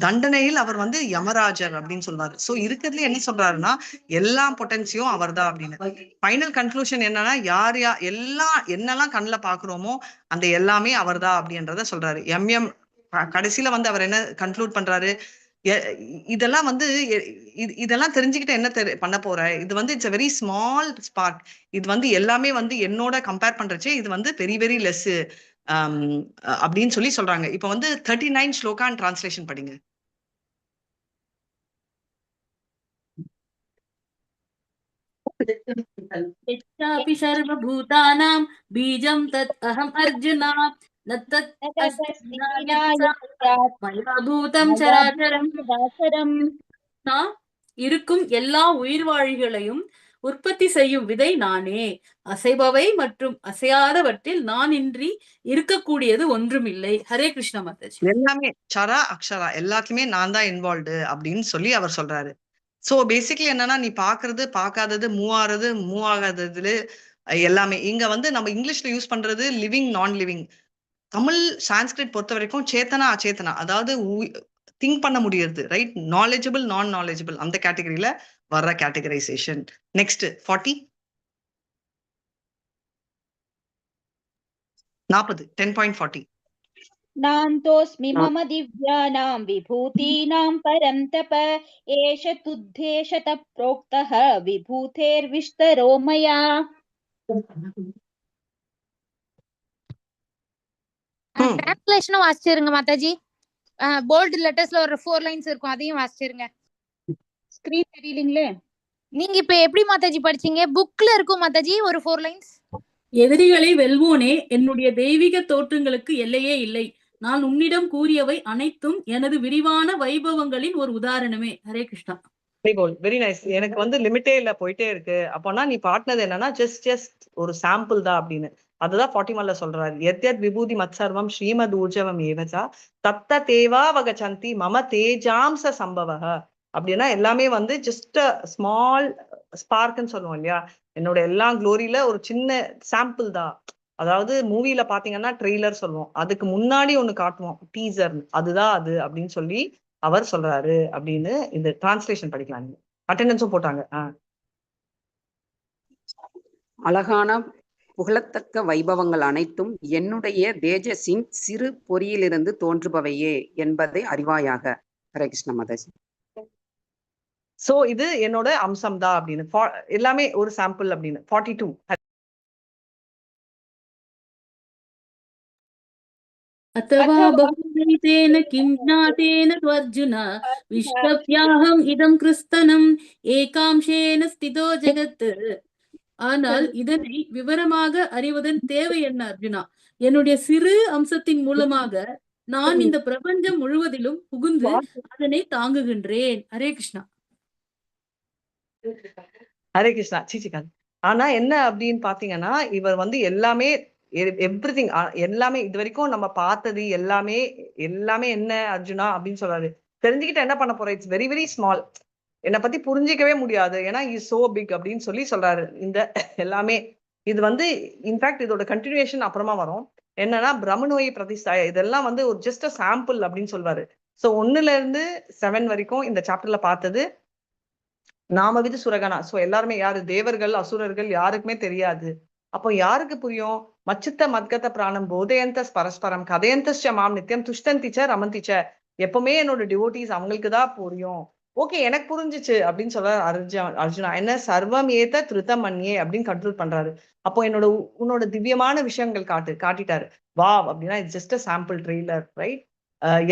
தண்டனையில் அவர் வந்து யமராஜர் அப்படின்னு சொல்வாரு. சோ இருக்கிறதுல என்ன சொல்றாருன்னா, எல்லா பொட்டன்சியும் அவர் தான் அப்படின்னு. ஃபைனல் கன்க்ளூஷன் என்னன்னா, யார் யார் எல்லாம் என்னெல்லாம் கண்ணுல பாக்குறோமோ அந்த எல்லாமே அவர் தான் அப்படின்றத சொல்றாரு. எம் கடைசியில வந்து அவர் என்ன கன்க்ளூட் பண்றாரு, இதெல்லாம் வந்து இதெல்லாம் தெரிஞ்சுக்கிட்டு என்ன பண்ண போற, இது வந்து it's a very small spark. இது வந்து எல்லாமே வந்து என்னோட கம்பேர் பண்றச்சே இது வந்து very very less அப்படின்னு சொல்லி சொல்றாங்க. இப்ப வந்து 39 ஸ்லோகா டிரான்ஸ்லேஷன் படிங்க. யச்சாபி சர்வபூதானாம் பீஜம் தத் அஹம் அர்ஜுனா ந தத் அஸ்தி மயா பூதம் சராச்சரம். இருக்கும் எல்லா உயிர்வாழிகளையும் உற்பத்தி செய்யும் விதை நானே. அசைபவை மற்றும் அசையாதவற்றில் நான் இன்றி இருக்கக்கூடியது ஒன்றுமில்லை. ஹரே கிருஷ்ணா மாதாஜி. எல்லாமே சரா அக்ஷரா எல்லாத்துலயுமே நான் தான் இன்வால்வ்டு அப்படின்னு சொல்லி அவர் சொல்றாரு. சோ பேசிக்கலி என்னன்னா, நீ பாக்குறது பாக்காதது, மூவ் ஆறது மூவ் ஆகாததுல எல்லாமே இங்க வந்து நம்ம இங்கிலீஷ்ல யூஸ் பண்றது லிவிங் நான் லிவிங். தமிழ் சான்ஸ்கிரிட் பொறுத்த வரைக்கும் சேத்தனா அச்சேதனா, அதாவது திங்க் பண்ண முடியுது, ரைட்? நாலேஜபிள் நான் நாலேஜபிள் அந்த கேட்டகரியில வர்ற கேட்டகரைசேஷன். நெக்ஸ்ட் 40 10.40. நாந்தோஸ்மி மம திவ்யானாம் விபூதீனாம் பரம் தப ஏஷ துத்தேஷத ப்ரோக்தஹ விபூதேர்விஸ்தரோ மயா. டிரான்ஸ்லேஷனும் வாசிச்சிருங்க மாதாஜி. போல்ட் லெட்டர்ஸ்ல ஒரு 4 லைன்ஸ் இருக்கும், அதையும் வாசிச்சிருங்க. ஸ்கிரீன் தெரியலீங்களே. நீங்க இப்ப எப்படி மாதாஜி படிச்சீங்க? புக்ல இருக்கும் மாதாஜி ஒரு 4 லைன்ஸ். எதிரிகளை வெல்வோனே, என்னுடைய தெய்வீக தோற்றங்களுக்கு எல்லையே இல்லை. நான் உன்னிடம் கூறியவை அனைத்தும் எனது விரிவான வைபவங்களின் ஒரு உதாரணமே. ஹரே கிருஷ்ணா. Very nice. எனக்கு வந்து லிமிட்டே இல்ல, போயிட்டே இருக்கு. அப்போனா நீ பாடினது என்னன்னா ஜஸ்ட் ஜஸ்ட் ஒரு சாம்பிள் தான் அப்படின்னு. அதுதான் 41ல சொல்றாரு. எத் யத் விபூதி மத்சர்வம் ஸ்ரீமத் ஊர்ஜவம் ஏவச்சா தத்த தேவா வகச்சந்தி மம தேஜாம்ச சம்பவக. அப்படின்னா எல்லாமே வந்து ஜஸ்ட் ஸ்மால் ஸ்பார்க்னு சொல்லுவோம் இல்லையா, என்னோட எல்லா குளோரியில ஒரு சின்ன சாம்பிள் தான். அதாவது மூவில பாத்தீங்கன்னா ட்ரெய்லர் சொல்லுவோம், அதுக்கு முன்னாடி ஒண்ணு காட்டுவோம் டீசர், அதுதான் அது அப்படின்னு சொல்லி அவர் சொல்றாரு அப்படின்னு இந்த டிரான்ஸ்லேஷன் படிக்கலாம். நீங்க அட்டெண்டன்ஸும் போட்டாங்க. அழகான புகழத்தக்க வைபவங்கள் அனைத்தும் என்னுடைய தேஜஸின் சிறு பொறியிலிருந்து தோன்றுபவையே என்பதை அறிவாயாக. ஹரே கிருஷ்ண மாதாஜி. சோ இது என்னோட அம்சம் தான் அப்படின்னு, எல்லாமே ஒரு சாம்பிள் அப்படின்னு. 42. अथवा बहुवैतेन किं ज्ञातेन त्वर्जुन विष्टव्याहम् இதம் கிருஸ்தனம் ஏகாம்சேன ஸ்திதோ ஜெகத். ஆனால் இதனை விவரமாக அறிவதன் தேவை என்ன அர்ஜுனா? என்னுடைய சிறு அம்சத்தின் மூலமாக நான் இந்த பிரபஞ்சம் முழுவதிலும் புகுந்து அதனை தாங்குகின்றேன். ஹரே கிருஷ்ணா. ஹரே கிருஷ்ணா. சீச்சிக்காது. ஆனா என்ன அப்படின்னு பாத்தீங்கன்னா இவர் வந்து எல்லாமே எவ்ரிதிங் எல்லாமே இது வரைக்கும் நம்ம பார்த்தது எல்லாமே எல்லாமே என்ன அர்ஜுனா அப்படின்னு சொல்றாரு. தெரிஞ்சுக்கிட்டு என்ன பண்ண போறோம்? It's very very small. என்னை பத்தி புரிஞ்சிக்கவே முடியாது, ஏன்னா is so big அப்படின்னு சொல்லி சொல்றாரு. இந்த எல்லாமே இது வந்து இன்ஃபேக்ட் இதோட கண்டினியூஷன் அப்புறமா வரும். என்னன்னா பிரம்மநோயை பிரதிஷ்டா, இதெல்லாம் வந்து ஒரு ஜஸ்ட் அ சாம்பிள் அப்படின்னு சொல்வாரு. ஸோ 1 இருந்து 7 வரைக்கும் இந்த சாப்டர்ல பார்த்தது நாம விது சுரகனா. ஸோ எல்லாருமே யாரு தேவர்கள் அசுரர்கள் யாருக்குமே தெரியாது. அப்போ யாருக்கு புரியும்? மச்சித்த மத்கத பிராணம் போதயந்த பரஸ்பரம் கதையந்தச்ச மாம் நித்தியம் துஷ்டந்திச்ச ரமந்திச்ச. எப்பவுமே என்னோட டிவோட்டிஸ் அவங்களுக்கு தான் புரியும். ஓகே எனக்கு புரிஞ்சிச்சு அப்படின்னு சொல்றாரு அர்ஜுனா. என்ன சர்வம் ஏத்த திருத்தம் மன்யே அப்படின்னு கண்ட்ரோல் பண்றாரு. அப்போ என்னோட உன்னோட திவ்யமான விஷயங்கள் காட்டிட்டாரு. வா அப்படின்னா it's just a sample trailer, right?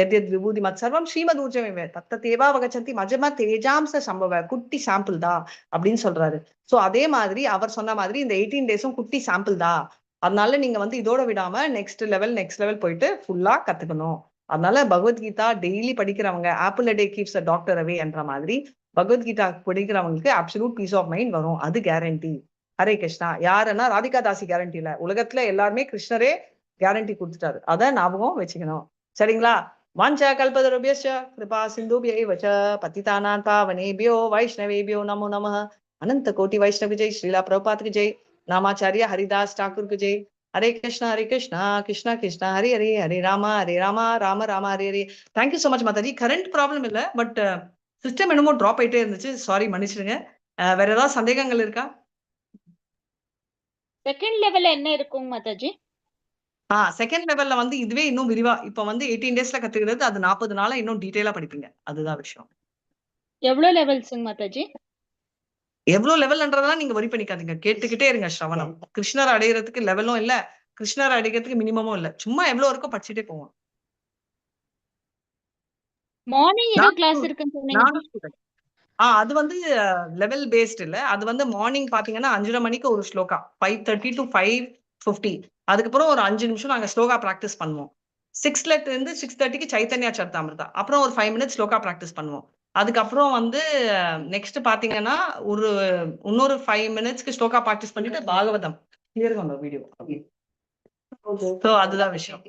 எத் எத் விபூதி மத் சர்வம் ஸ்ரீமத் ஊர்ஜமே தத்த தேவா வகச்சந்தி மஜம தேஜாம்ச சம்பவ, குட்டி சாம்பிள் தான் அப்படின்னு சொல்றாரு. சோ அதே மாதிரி அவர் சொன்ன மாதிரி இந்த 18 டேஸும் குட்டி சாம்பிள் தான். அதனால நீங்க வந்து இதோட விடாம நெக்ஸ்ட் லெவல் நெக்ஸ்ட் லெவல் போயிட்டு ஃபுல்லா கத்துக்கணும். அதனால பகவத்கீதா டெய்லி படிக்கிறவங்க, apple a day keeps a doctor away என்ற மாதிரி பகவத்கீதா படிக்கிறவங்களுக்கு அப்சல்யூட் பீஸ் ஆஃப் மைண்ட் வரும், அது கேரண்டி. ஹரே கிருஷ்ணா. யாருன்னா ராதிகா தாசி கேரண்டி இல்ல, உலகத்துல எல்லாருமே கிருஷ்ணரே கேரண்டி கொடுத்துட்டாரு, அதை ஞாபகம் வச்சுக்கணும். சரிங்களா? வாஞ்ச கல்பதருபியஸ்ச கிருபா சிந்துபிய ஏவச்ச பதிதானான் பாவனேபியோ வைஷ்ணவேபியோ நமோ நமः. அனந்த கோட்டி வைஷ்ணவ ஜெய், ஸ்ரீலா பிரபுபாத் ஜெய், நாமாச்சாரிய Haridas Thakur Jai. Hare Krishna Hare Krishna Krishna Krishna Hari Hari Hare Rama Hare Rama Ram Ram Hare Hare. Thank you so much Mataji. Current problem இல்லை, பட் சிஸ்டம் என்னமோ ட்ராப் ஆயிட்டே இருந்துச்சு, சாரி மன்னிச்சிடுங்க. வேற ஏதாவது சந்தேகங்கள் இருக்கா? செகண்ட் லெவல்ல என்ன இருக்கும் மாதாஜி? செகண்ட் லெவல்ல வந்து இதுவே இன்னும் விரிவா, இப்ப வந்து 18 டேஸ்ல கத்துக்கிறது அது 40 நாளா இன்னும் டீடைலா படிப்பீங்க, அதுதான் விஷயம். எவ்வளவு லெவல்ஸ்ங்க மாதாஜி? எவ்வளவு லெவல்ன்றதெல்லாம் நீங்க வரி பண்ணிக்காதீங்க, கேட்டுக்கிட்டே இருங்க. ஸ்ரவணம் கிருஷ்ணர் அடையிறதுக்கு லெவலும் இல்ல, கிருஷ்ணர் அடைகிறதுக்கு மினிமமும் இல்ல, சும்மா எவ்வளவு இருக்கோ படிச்சுட்டே போவோம். மார்னிங் ஏதோ கிளாஸ் இருக்குன்னு சொன்னீங்க. அது வந்து லெவல் பேஸ்ட் இல்ல, அது வந்து மார்னிங் பாத்தீங்கன்னா 5:30 மணிக்கு ஒரு ஸ்லோகா, 5:30 to 5:50. அதுக்கப்புறம் ஒரு 5 நிமிஷம் நாங்க ஸ்லோகா பிராக்டிஸ் பண்ணுவோம். 6ல இருந்து 6:30க்கு சைத்தன்யா சரிதாமிர்தா, அப்புறம் ஒரு 5 மினிட்ஸ் ஸ்லோகா பிராக்டிஸ் பண்ணுவோம். அதுக்கப்புறம் வந்து நெக்ஸ்ட் பாத்தீங்கன்னா ஒரு இன்னொரு 5 மினிட்ஸ்க்கு ஸ்லோகா பிராக்டிஸ் பண்ணிட்டு பாகவதம் வீடியோ. சோ அதுதான் விஷயம்.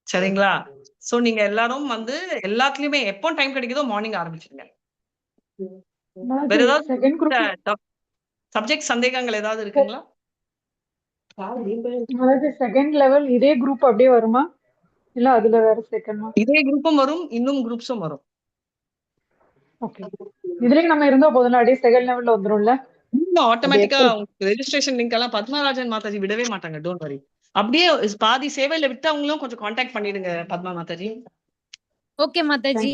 சரிங்களா? சோ நீங்க எல்லாரும் வந்து எல்லாத்துலயுமே எப்போ டைம் கிடைக்குதோ மார்னிங் ஆரம்பிச்சிருங்க. வேற ஏதாவது சப்ஜெக்ட் சந்தேகங்கள் ஏதாவது இருக்குங்களா? செகண்ட் லெவல் இதே குரூப் அப்படியே வருமா இல்ல அதுல வேற செகண்ட்? இதே குரூப்பும் வரும், இன்னும் குரூப்ஸும் வரும். ஓகே, இதுலயே நம்ம இருந்தா போதும், அப்படியே செகண்ட் லெவல்ல வந்துரும்ல? இன்னும் ஆட்டோமேட்டிக்கா உங்களுக்கு ரெஜிஸ்ட்ரேஷன் லிங்க் எல்லாம் பத்மராஜன் மாதாஜி விடவே மாட்டாங்க, don't worry. அப்படியே பாதி சேவையில விட்டு அவங்களும் கொஞ்சம் கான்டாக்ட் பண்ணிடுங்க Padma Mataji. Okay Mataji.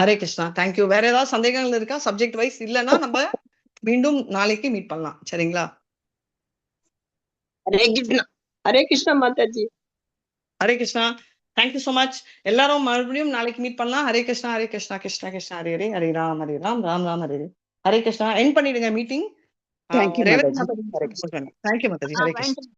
Hare Krishna, thank you. வேற ஏதாவது சந்தேகங்கள் இருக்கா சப்ஜெக்ட் வைஸ்? இல்லைன்னா நம்ம மீண்டும் நாளைக்கு மீட் பண்ணலாம். சரிங்களா? Hare Krishna. Hare Krishna Mataji. Hare Krishna, thank you so much. எல்லாரும் மறுபடியும் நாளைக்கு மீட் பண்ணலாம். ஹரே கிருஷ்ணா ஹரே கிருஷ்ணா கிருஷ்ணா கிருஷ்ணா ஹரே ஹரே ஹரே ராம் ஹரே ராம் ராம் ராம் ஹரே ஹரே. ஹரே கிருஷ்ணா. எண்ட் பண்ணிடுங்க meeting. Thank you Revathi Mataji. Mataji Hare Krishna. Thank you Mataji. Hare Krishna.